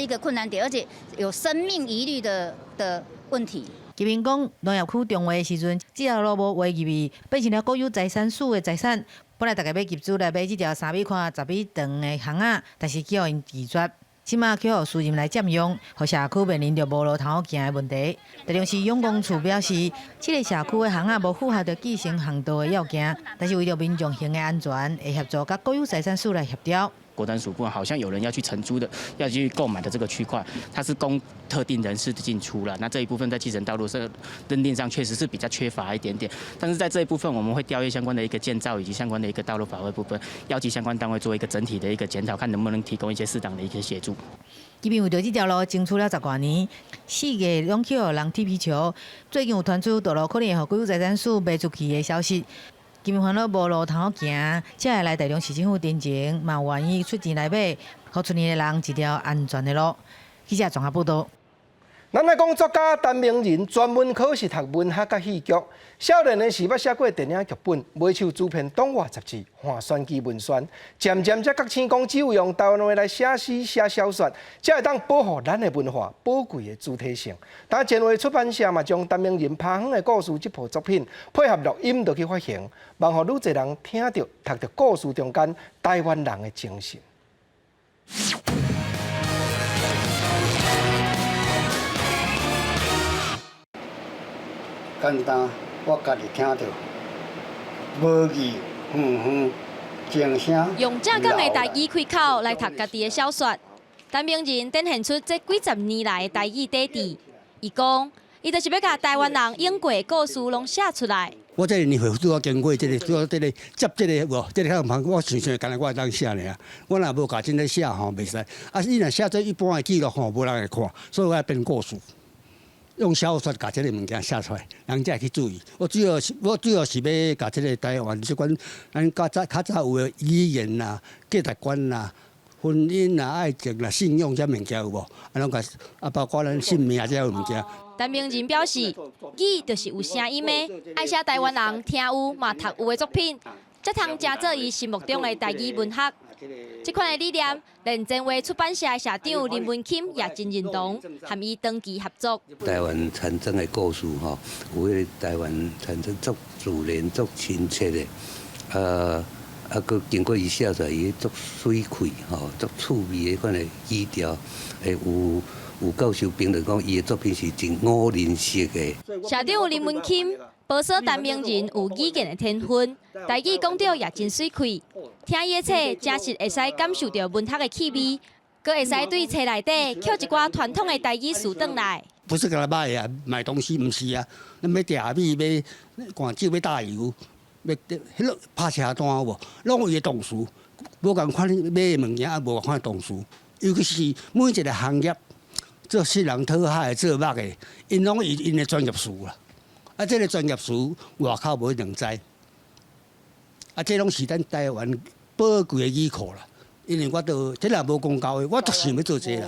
一個困難點，而且有生命疑慮的問題。居民講，農業區重劃的時陣，這條路無劃入去，變成了國有財產署的財產。本來大家欲集資來買這條3米寬、10米長的巷仔，但是予𪜶拒絕。這馬予私人來佔用，予社區面臨著無路通好行的問題。台中市養工處表示，這个社區的巷仔無符合著既成巷道的要件，但是為著民眾行的安全，會協助佮國有財產署來協調。國產署部分好像有人要去承租的，要去購買的這個區塊，它是供特定人士進出了。那這一部分在既成道路上認定上確實是比較缺乏一點點。但是在這一部分，我們會調閱相關的一個建造以及相關的一個道路法規部分，邀集相關單位做一個整體的一個檢討，看能不能提供一些適當的一些協助。居民為著這條路爭取了十外年，四月攏去予人踢皮球。最近有傳出道路可能會予國有財產署賣出去的消息。居民煩惱無路通好行，才會來台中市政府陳情，嘛願意出錢來買，予村裡的人一條安全的路。記者綜合報道。咱來講作家陳明仁專門科是讀文學佮戲劇，少年的時捌寫過電影劇本，尾手主編黨外雜誌，換選舉文宣，漸漸才覺醒講，只有用台灣話來寫詩、寫小說，才會當保護咱的文化寶貴的主體性。但前衛出版社嘛，將陳明仁拍遠的故事這部作品配合錄音落去發行，望予愈濟人聽著、讀著故事中間台灣人的精神。簡單，我家己聽著，無字遠遠鐘聲。用正港的台語開口來讀家己的小說，陳明仁展現出這幾十年來的台語底蘊。伊講，伊就是欲共台灣人用過的故事攏寫出來。我這个年歲拄仔經過這个，拄仔這个接這个無，這个較毋我想想，敢若我會當寫爾。我若無共真咧寫吼，袂使。啊，你若寫做一般的記錄吼，無人會看，所以我愛編故事。用小說共這个物件寫出來，人才會去注意。我主要是欲共這个台灣這款咱較早較早有的語言啦、價值觀啦、婚姻啦、愛情啦、信仰這物件有無？啊，攏共啊，包括咱性命這物件。陳明仁表示，語就是有聲音的，愛寫台灣人聽有嘛讀有的作品，才通成做伊心目中的台語文學。這款的理念，連前衛出版社的社長林文欽也真認同，和伊長期合作。台灣田莊的故事吼，有彼个台灣田莊足自然、足親切的，閣經過伊寫出來，伊足媠氣吼，足趣味的款的語調，會有教授評論講，伊的作品是真五人式的。社長林文欽，報說陳明仁有語言的天分，台語講著也真媠氣，聽伊的冊，真實會使感受著文學的氣味，閣會使對冊內底抾一寡傳統的台語詞轉來。不是共來買啊，買東西毋是啊，你欲訂米、欲灌酒、欲打油、欲彼个拍車單有無？攏有伊的動詞，無仝款買的物件，啊無仝款的動詞，尤其是每一个行業，做穡人討海的、做木的，𪜶攏有𪜶的專業詞啦。啊，這个專業詞外口無一定知。啊，這攏是咱台灣寶貴的語庫啦。因為我都這若無公教的，我足想欲做這啦。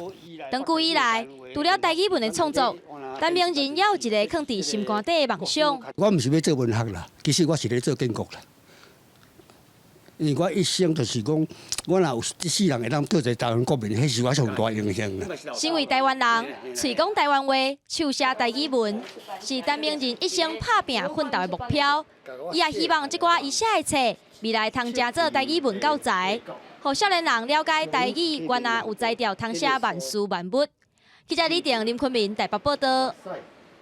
長久以來，除了台語文的創作，陳明仁也有一个囥佇心肝底的夢想。我毋是欲做文學啦，其實我是咧做建國啦。因為我一生就是講，我若有一世人會當做一个台灣國民，彼是我上大榮幸啦。身為台灣人，喙講台灣話，手寫台語文，是陳明仁一生拍拚奮鬥的目標。伊也希望這寡伊寫的冊，未來通成做台語文教材，予少年人了解台語原來有才調，通寫萬事萬物。記者李定、林坤明台北報道。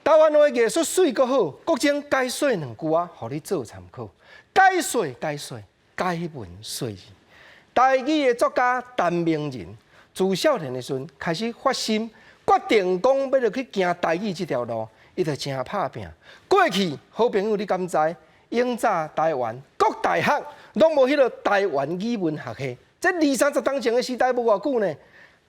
台灣話藝術媠閣好，國政解說兩句仔，予你做參考。解說解說，解文說字。台語的作家陳明仁，自少年的時陣開始發心，決定講欲落去行台語這條路，伊就誠拍拚。過去好朋友，你敢知？永早台灣各大學攏無彼个台灣語文學系，這二三十冬前的時代無偌久呢。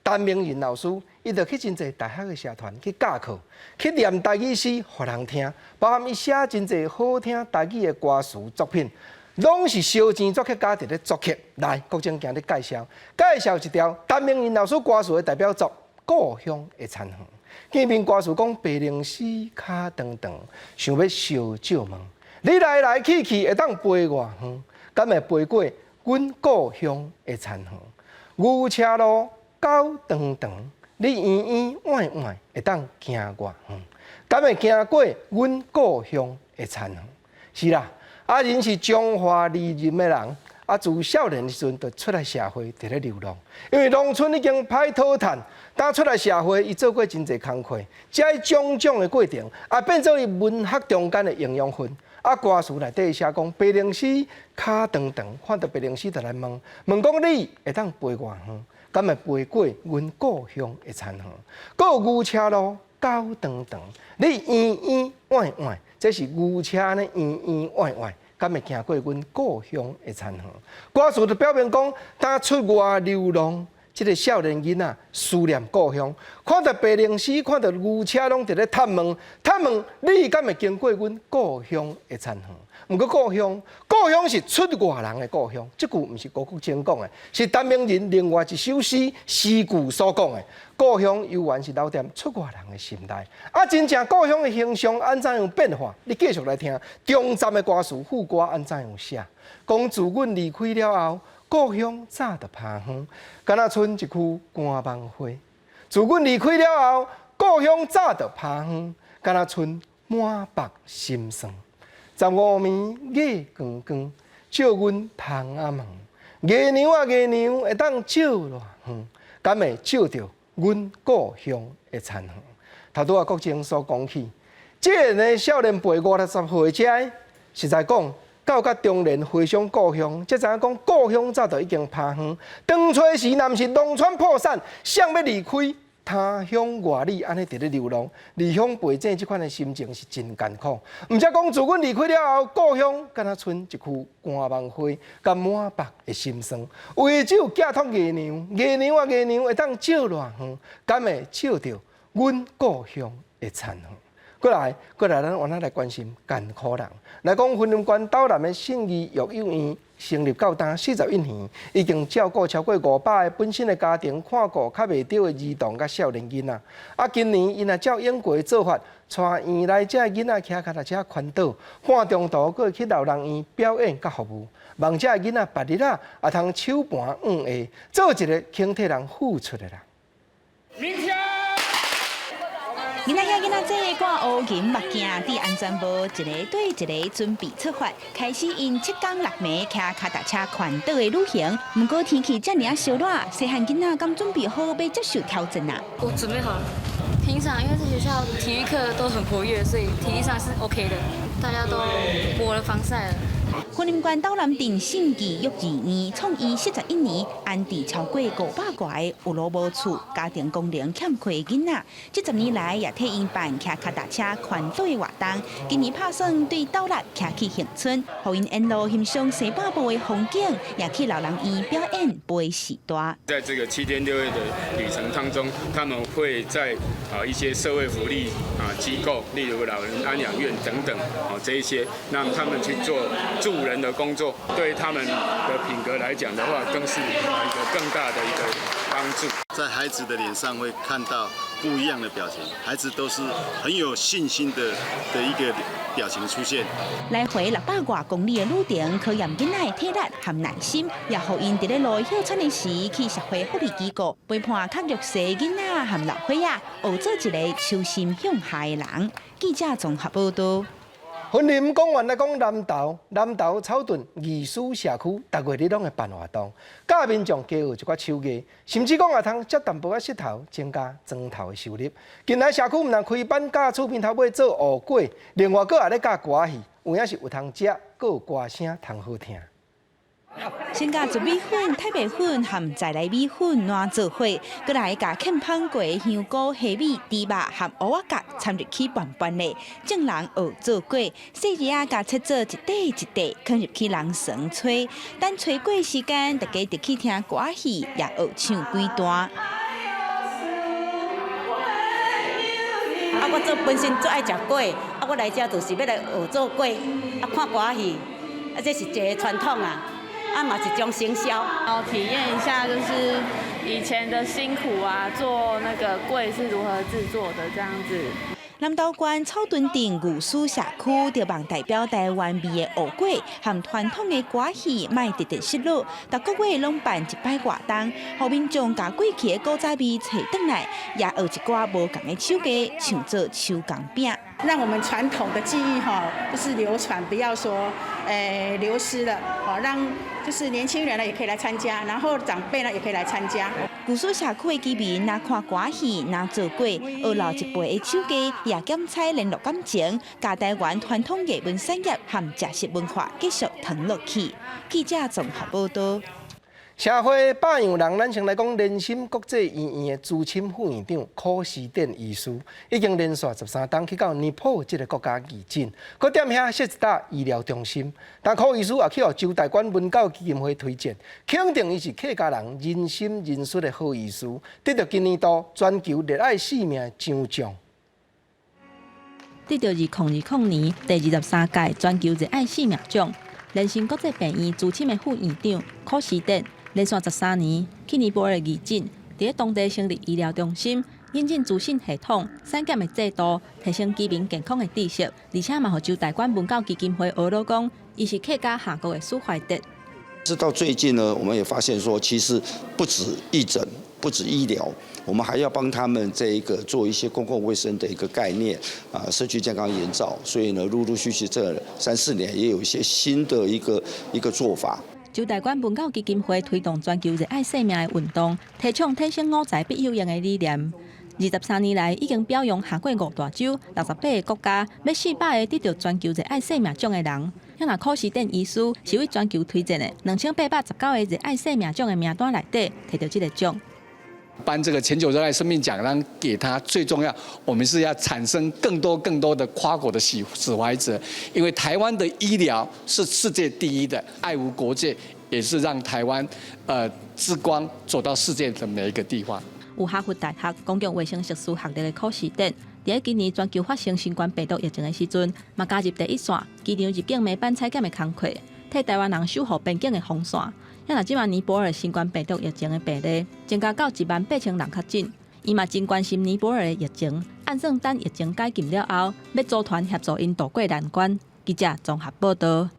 陳明仁老師，伊就去真濟大學的社團去教課，去念台語詩予人聽，包含伊寫真濟好聽台語的歌詞作品，攏是燒錢作曲家佇咧作曲。來，國政今日介紹，介紹一條陳明仁老師歌詞的代表作《故鄉的田園》。見面歌詞講白龍絲跤長長，想欲相借問，你來來去去會當飛偌遠？敢會飛過阮故鄉的田園？牛車路狗長長，你圓圓歪歪會當行偌遠？敢會行過阮故鄉的田園？是啦，阿仁是彰化里仁的人，啊，自少年的時陣就出來社會，佇咧流浪。因為農村已經歹討趁，當出來社會，伊做過真濟工課，這種種的過程，啊，變做伊文學中間的營養分。啊，歌詞內底寫講白龍絲跤長長，看著白龍絲就來問，問講你會當飛偌遠？敢會飛過阮故鄉的田園？閣有牛車路狗長長，你圓圓歪歪，這是牛車按呢圓圓歪歪，敢會行過阮故鄉的田園？歌詞就表明講，當出外流浪，這个少年囡仔思念故鄉，看著白龍絲，看著牛車攏佇咧探問，探問你敢會經過阮故鄉的田園？毋過故鄉，故鄉是出外人的故鄉，這句毋是郭國正講的，是陳明仁另外一首詩詩句所講的。故鄉猶原是留踮出外人的心內。啊，真正故鄉的形象按怎樣變化？你繼續來聽中站的歌詞副歌按怎樣寫？講自阮離開了後，故鄉早就拋荒，敢若賰一區乾網花。自阮離開了後，故鄉早就拋荒，敢若賰滿腹心酸。15暝月光光，照阮窗仔門。月娘啊月娘，會當照偌遠？敢會照著阮故鄉的田園？頭拄仔國政所講起，這个少年輩50-60歲遮，實在講到甲中年回想故鄉，才知影講故鄉早就已經拋荒。當初時若毋是農村破產，誰欲離開他鄉外里，按呢佇咧流浪，離鄉背井這款的心情是真艱苦。毋才講自阮離開了後，故鄉敢若賰一區乾網花，佮滿腹的心酸。唯只有寄託月娘，月娘啊月娘會當照偌遠，敢會照著阮故鄉的田園？過來，過來，咱換仔來關心艱苦人。來講，雲林縣斗南的信義育幼院成立到今41年，已經照顧超過500個本身的家庭看顧較袂著的兒童佮少年囡仔。啊，今年𪜶也照往過的做法，帶院內這囡仔騎腳踏車環島，半中途閣會去老人院表演佮服務，望這囡仔別日仔也通手盤向下，做一个肯替人付出的人。明天。囡仔兄囡仔姊掛烏銀目鏡，戴安全帽，一个對一个準備出發，開始𪜶七工六暝騎跤踏車環島的旅行。毋過天氣遮爾仔燒熱，細漢囡仔敢準備好欲接受挑戰啊？我準備好了。平常因為在學校體育課都很活躍，所以體力上是 OK 的。大家都抹了防曬了。雲林縣斗南鎮信義育兒院創院41年，安置超過500外个有路無厝、家庭功能欠缺的囡仔。這10年來也替𪜶辦騎跤踏車環島的活動。今年拍算對斗六騎去恆春，予𪜶沿路欣賞西半部的風景，也去老人院表演陪序大。在這個7天6夜的旅程當中，他們會在一些社會福利機構，例如老人安養院等等這一些，讓他們去做助人的工作，對他們的品格來講的話，更是一個更大的一個幫助。在孩子的臉上會看到不一樣的表情，孩子都是很有信心的一個表情出現。來回600外公里的旅程，考驗囡仔的體力和耐心，也予𪜶佇咧路歇喘的時，去社會福利機構陪伴較弱勢囡仔和老歲仔，學做一個手心向下的人。記者綜合報道。雲林講完來講南投，南投草屯義師社區，逐月日攏會辦活動，教民眾加學一寡手藝，甚至講也通借淡薄仔穡頭，增加磚頭的收入。近來社區毋但開班教厝邊頭尾做芋粿，另外閣也咧教歌仔戲，有影是有通食，閣有歌聲通好聽。先共糯米粉、太白粉和在來米粉攏做伙，閣來共欠芳過的香菇、蝦米、豬肉和芋仔角摻入去拌拌咧。眾人學做粿，細膩仔共切做一塊一塊，囥入去人床炊。等炊粿時間，大家就去聽歌仔戲，也學唱幾段。啊，我做本身足愛食粿，啊，我來遮就是欲來學做粿，啊，看歌仔戲，啊，這是一个傳統啊。啊嘛是一種行銷，然後體驗一下就是以前的辛苦啊，做那個粿是如何製作的這樣子。南投縣草屯鎮義師社區，著望代表台灣味的芋粿和傳統的歌戲，莫直直失落。逐個月攏辦一擺活動，予民眾共過去的古早味揣轉來，也學一寡無仝的手藝，像做手工餅。讓我們傳統的技藝哈，就是流傳，不要說流失了，好讓就是年輕人呢也可以來參加，然後長輩呢也可以來參加。義師社區的居民若看歌戲，若做粿，學老一輩的手藝，也減采聯絡感情，共台灣傳統藝文產業和食食文化繼續傳落去。記者綜合報道。社會百樣人，咱先來講聯心國際醫院的資深副院長柯時典醫師，已經連續13冬去到尼泊爾這個國家義診，閣踮遐設一搭醫療中心。但柯醫師也去予周大觀文教基金會推薦，肯定伊是客家人仁心仁術的好醫師，得著今年度全球熱愛生命的獎項。得著2020年第23屆全球熱愛生命獎，聯心國際病院資深的副院長柯時典。連續13年去尼泊爾義診，佇咧當地成立醫療中心，引進資訊系統、篩檢的制度，提升居民健康的知識，而且嘛，予周大觀文教基金會呵咾講，伊是客家下國的史懷哲。直到最近呢，我們也發現說，其實不止義診，不止醫療，我們還要幫他們這一個做一些公共衛生的一個概念啊，社區健康延照。所以呢，陸陸續續這三四年也有一些新的一個做法。周大觀文教基金會推動全球熱愛生命的運動，提倡天生五才必有用的理念。23年來，已經表揚跨過五大洲、68個國家，欲400個得著全球熱愛生命獎的人。像若柯時典醫師是為全球推薦的2819個熱愛生命獎的名單內底，提著這个獎。頒這個全球熱愛生命獎，讓給他最重要，我們是要產生更多更多的跨國的史懷哲，因為台灣的醫療是世界第一的，愛無國界，也是讓台灣之光走到世界的每一個地方。有哈佛大學公共衛生碩士學歷的柯時典，佇咧今年全球發生新冠病毒疫情的時陣，嘛加入第一線，機場入境暝班採檢的工課，替台灣人守護邊境的防線。啊，若這馬尼泊爾新冠病毒疫情的病例增加到1萬8千人確診，伊嘛真關心尼泊爾的疫情，按算等疫情解禁了後，欲組團協助𪜶渡過難關。記者綜合報道。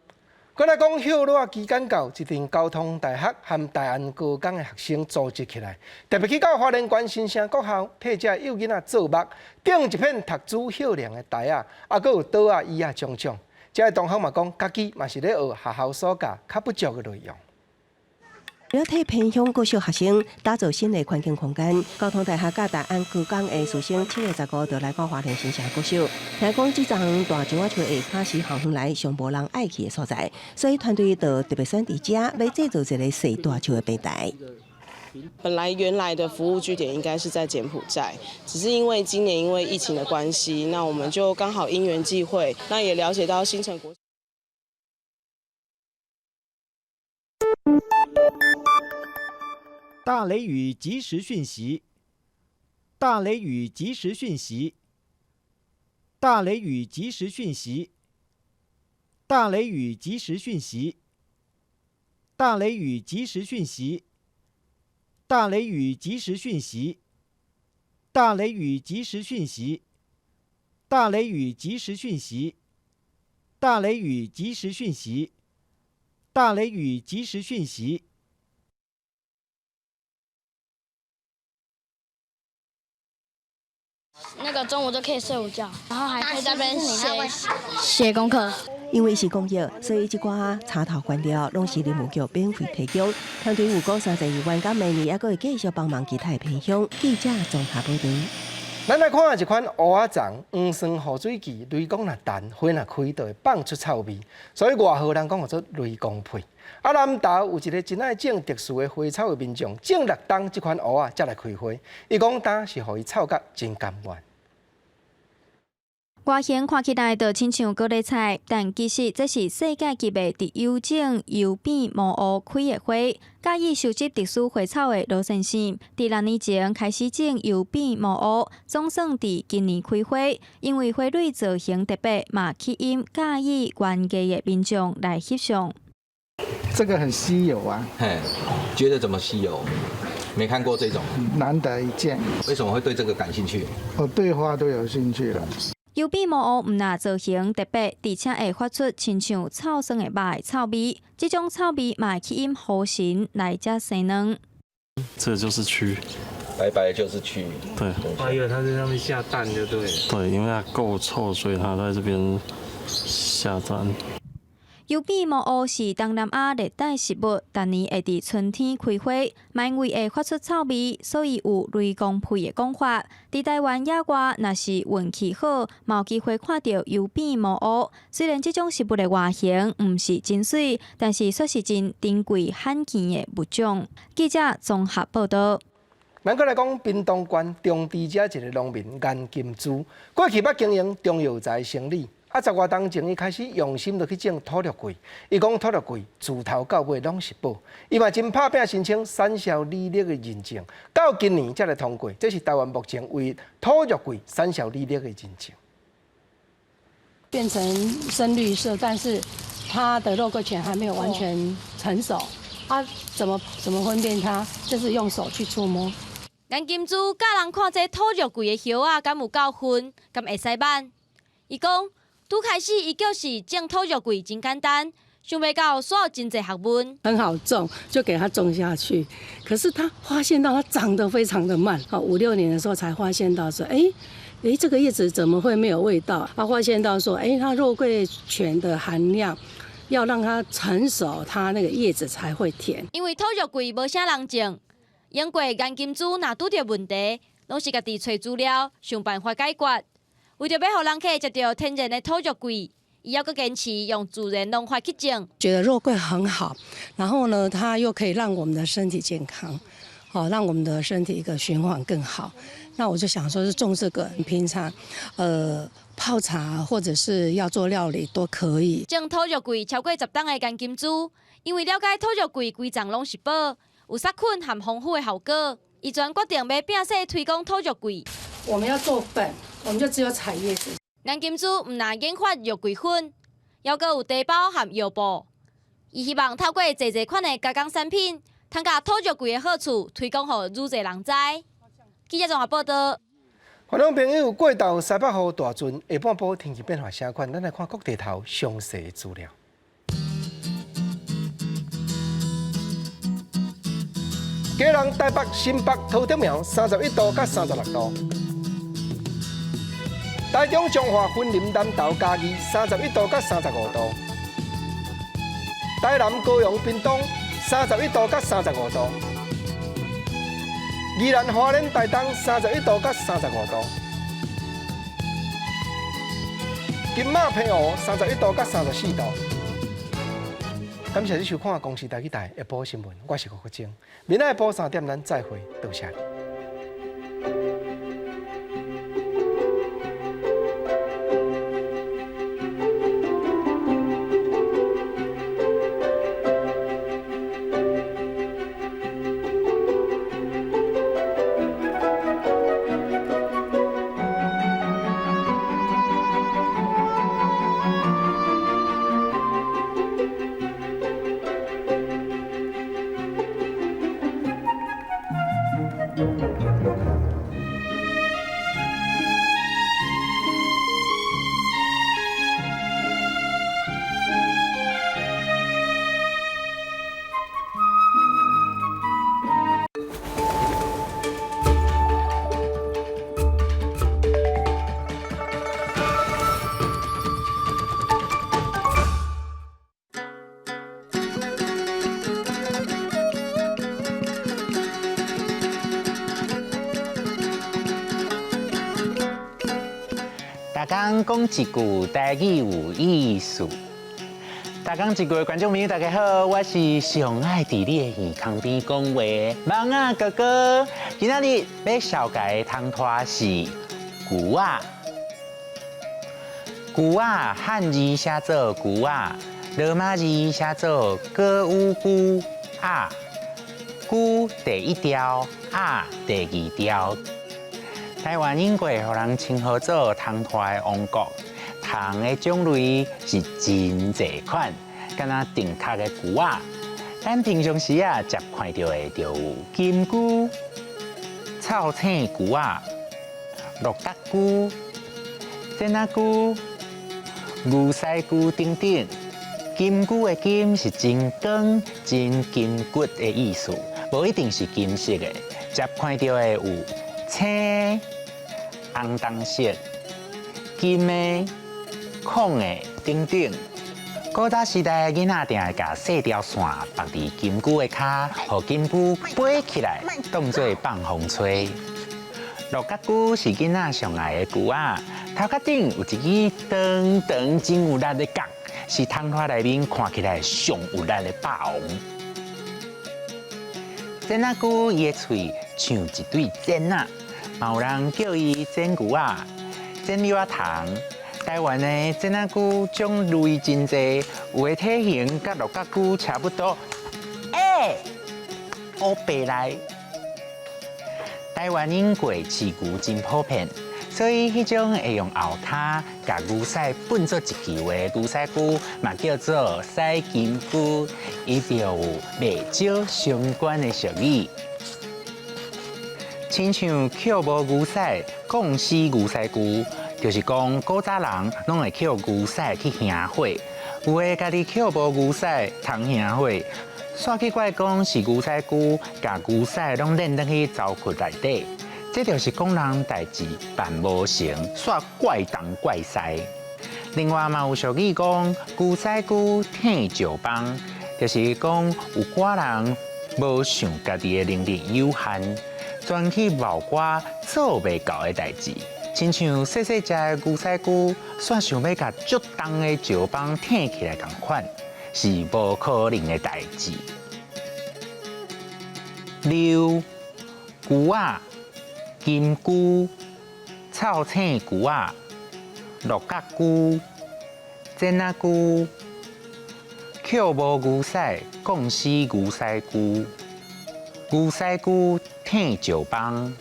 閣來講，歇熱期間到，一陣交通大學和大安高工的學生組織起來，特別去到花蓮縣新城國校，替這幼囡仔做目，頂一片讀書歇涼的台仔，啊，閣有桌仔椅仔種種。這个同學嘛講，家己嘛是咧學學校所教較不足的內容。為了替偏鄉國小學生打造新的環境空間，交通大學佮大安高工的師生7月15就來到花蓮新城國小。聽講這叢大樟仔樹下跤是校園內上無人愛去的所在，所以團隊就特別選佇遮，欲製造一個踅大樹的平台。本來原來的服務據點應該是在柬埔寨，只是因為今年因為疫情的關係，那我們就剛好因緣際會，那也了解到新城國。大雷雨即時訊息，大雷雨即時訊息，大雷雨即時訊息，大雷雨即時訊息，大雷雨即時訊息，大雷雨即時訊息，大雷雨即時訊息，大雷雨即時訊息，大雷雨即時訊息，大雷雨即時訊息。那個中午就可以睡午覺，然後還可以在那邊寫寫功課。因為是公益，所以這寡插頭關掉，攏是林務局免費提供。團隊有講32萬，佮明年猶閣會繼續幫忙其他的偏鄉。記者綜合報導。咱來看一款烏仔欉，黃酸雨水季，雷公若彈，花若開，就會放出臭味，所以外號人講號做雷公屁。啊，南投有一个真愛種特殊的花草的民眾，種6冬這款芋仔才來開花。伊講焦是予伊臭甲真甘願。外形看起來就親像高麗菜，但其實這是世界級的特有種油扁毛芋開的花。佮意收集特殊花草的羅先生，佇6年前開始種油扁毛芋，總算佇今年開花。因為花蕊造型特別，嘛吸引佮意園藝的民眾來翕相。這個很稀有啊！嘿，覺得怎麼稀有？沒看過這種，難得一見。為什麼會對這個感興趣？我對花都有興趣了。油扁毛芋毋但造型特別，而且會發出親像臭酸的肉的臭味。這種臭味嘛會吸引猴神來遮生卵。這就是蛆，白白的就是蛆。對，我以為它在上面下蛋就對。對，因為它夠臭，所以它在這邊下蛋。油扁毛芋是東南亞熱帶植物，逐年會佇春天開花，嘛因為會發出臭味，所以有雷公屁的講法。佇台灣野外，若是運氣好，嘛有機會看著油扁毛芋。雖然這種植物的外形毋是真媠，但是煞是真珍貴罕見的物種。記者綜合報導。咱閣來講，屏東縣中支遮一个農民顏金珠，過去捌經營中藥材生理。啊，10外冬前，伊開始用心落去種土肉桂。伊講土肉桂自頭到尾攏是寶。伊嘛真拍拚申請產銷履歷的認證，到今年才來通過。這是台灣目前唯一土肉桂產銷履歷的認證。變成深綠色，但是它的肉桂醛還沒有完全成熟。啊，怎麼分辨它？就是用手去觸摸。顏金珠教人看這土肉桂的葉仔，敢有夠粉，敢會使挽？伊講。拄開始，伊就是種土肉桂真簡單，想袂到煞有真濟學問。很好種，就給它種下去。可是他發現到它長得非常的慢，5、6年的時候才發現到說，欸，這個葉子怎麼會沒有味道？他發現到說，欸，它肉桂醛的含量要讓它成熟，它那個葉子才會甜。因為土肉桂無啥人種，英國顏金珠若拄著問題，攏是家己揣資料，想辦法解決。為著欲予人客食著天然的土肉桂，伊猶閣堅持用自然農法去種。覺得肉桂很好，然後呢，它又可以讓我們的身體健康，好，讓我們的身體一個循環更好。那我就想說，是種這個，平常，泡茶或者是要做料理都可以。種土肉桂超過10冬的顏金珠，因為了解土肉桂規叢攏是寶，有殺菌和防腐的效果，伊全決定欲摒細推廣土肉桂。我們要做粉。我們就只有採葉子。顏金珠毋但研發肉桂粉，猶閣有茶包和藥布。伊希望透過濟濟款的加工產品，通共土肉桂的好處推廣予愈濟人知。記者綜合報道。觀眾朋友，過晝西北雨大陣，下半晡天氣變化啥款？咱來看各地頭詳細的資料。基隆、台北、新北、桃竹苗31度佮36度；台中、彰化、雲林、南投、嘉義31度佮35度；台南、高雄、屏東31度佮35度；宜蘭、花蓮、台東31度佮35度；金馬、澎湖31度佮34度。感謝你收看《公視台語台》下晡新聞，我是吳國晶。明仔下晡3點，咱再會，多謝。逐工講一句台語有意思。逐工一句的觀眾朋友，大家好，我是上愛佇你的耳孔邊講話的蠓仔哥哥。今仔日欲紹介的通拖是龜仔。龜仔漢字寫做龜仔，羅馬字寫做歌舞龜仔。龜第一調，仔第二調。台灣永過予人稱號做蟲拖的王國，蟲的種類是真濟款，敢若長殼的龜仔。咱平常時啊，捷看著的就有金龜、臭青龜仔、鹿角龜、剪仔龜、牛屎龜等等。金龜的金是真光、真筋骨的意思，無一定是金色的。捷看著的有青、紅銅色、金的、孔的等等。古早時代囡仔定會共細條線縛佇金龜的跤，予金龜飛起來，當做放風吹。鹿角龜是囡仔上愛的龜仔，頭殼頂有一支長長真有力的角，是蟲拖內面看起來上有力的霸王。剪仔龜伊的喙像一對剪仔，嘛有人叫伊剪龜仔、剪柳仔蟲。台灣的剪仔龜種類真濟，有的體型佮鹿角龜差不多。欸，烏白來。台灣永過飼牛真普遍，所以彼種會用後跤共牛屎糞做一球的牛屎龜，嘛叫做屎金龜，伊就有袂少相關的俗語。親像抾無牛屎，講死牛屎龜，就是講古早人攏會抾牛屎去興火，有的家己抾無牛屎通興火，煞去怪講是牛屎龜，共牛屎攏練轉去槽窟內底，這就是講人代誌辦無成，煞怪東怪西。另外嘛有俗語講，牛屎龜退石枋，就是講有寡人無想家己的能力有限，專去某寡做袂到的代誌，親像細細隻的牛屎龜，煞想欲共足重的石枋退起來仝款，是無可能的代誌。溜、龜仔、金龜、臭青龜仔、鹿角龜、剪仔龜、抾無牛屎，講死牛屎龜、牛屎龜退石枋。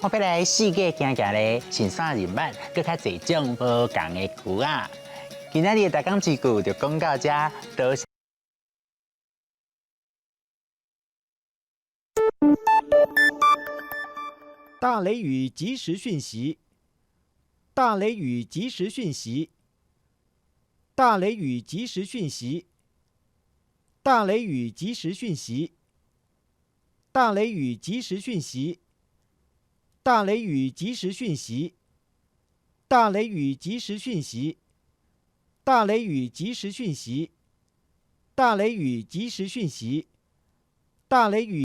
我欲來四界行行咧，順紲認捌閣較濟種無仝的龜仔。今仔日的台港之句就講到遮，多謝。大雷雨即時訊息，大雷雨即時訊息，大雷雨即時訊息，大雷雨即時訊息，大雷雨即時訊息，大雷雨即時訊息，大雷雨即時訊息，大雷雨即時訊息，大雷雨即時訊息，大雷雨。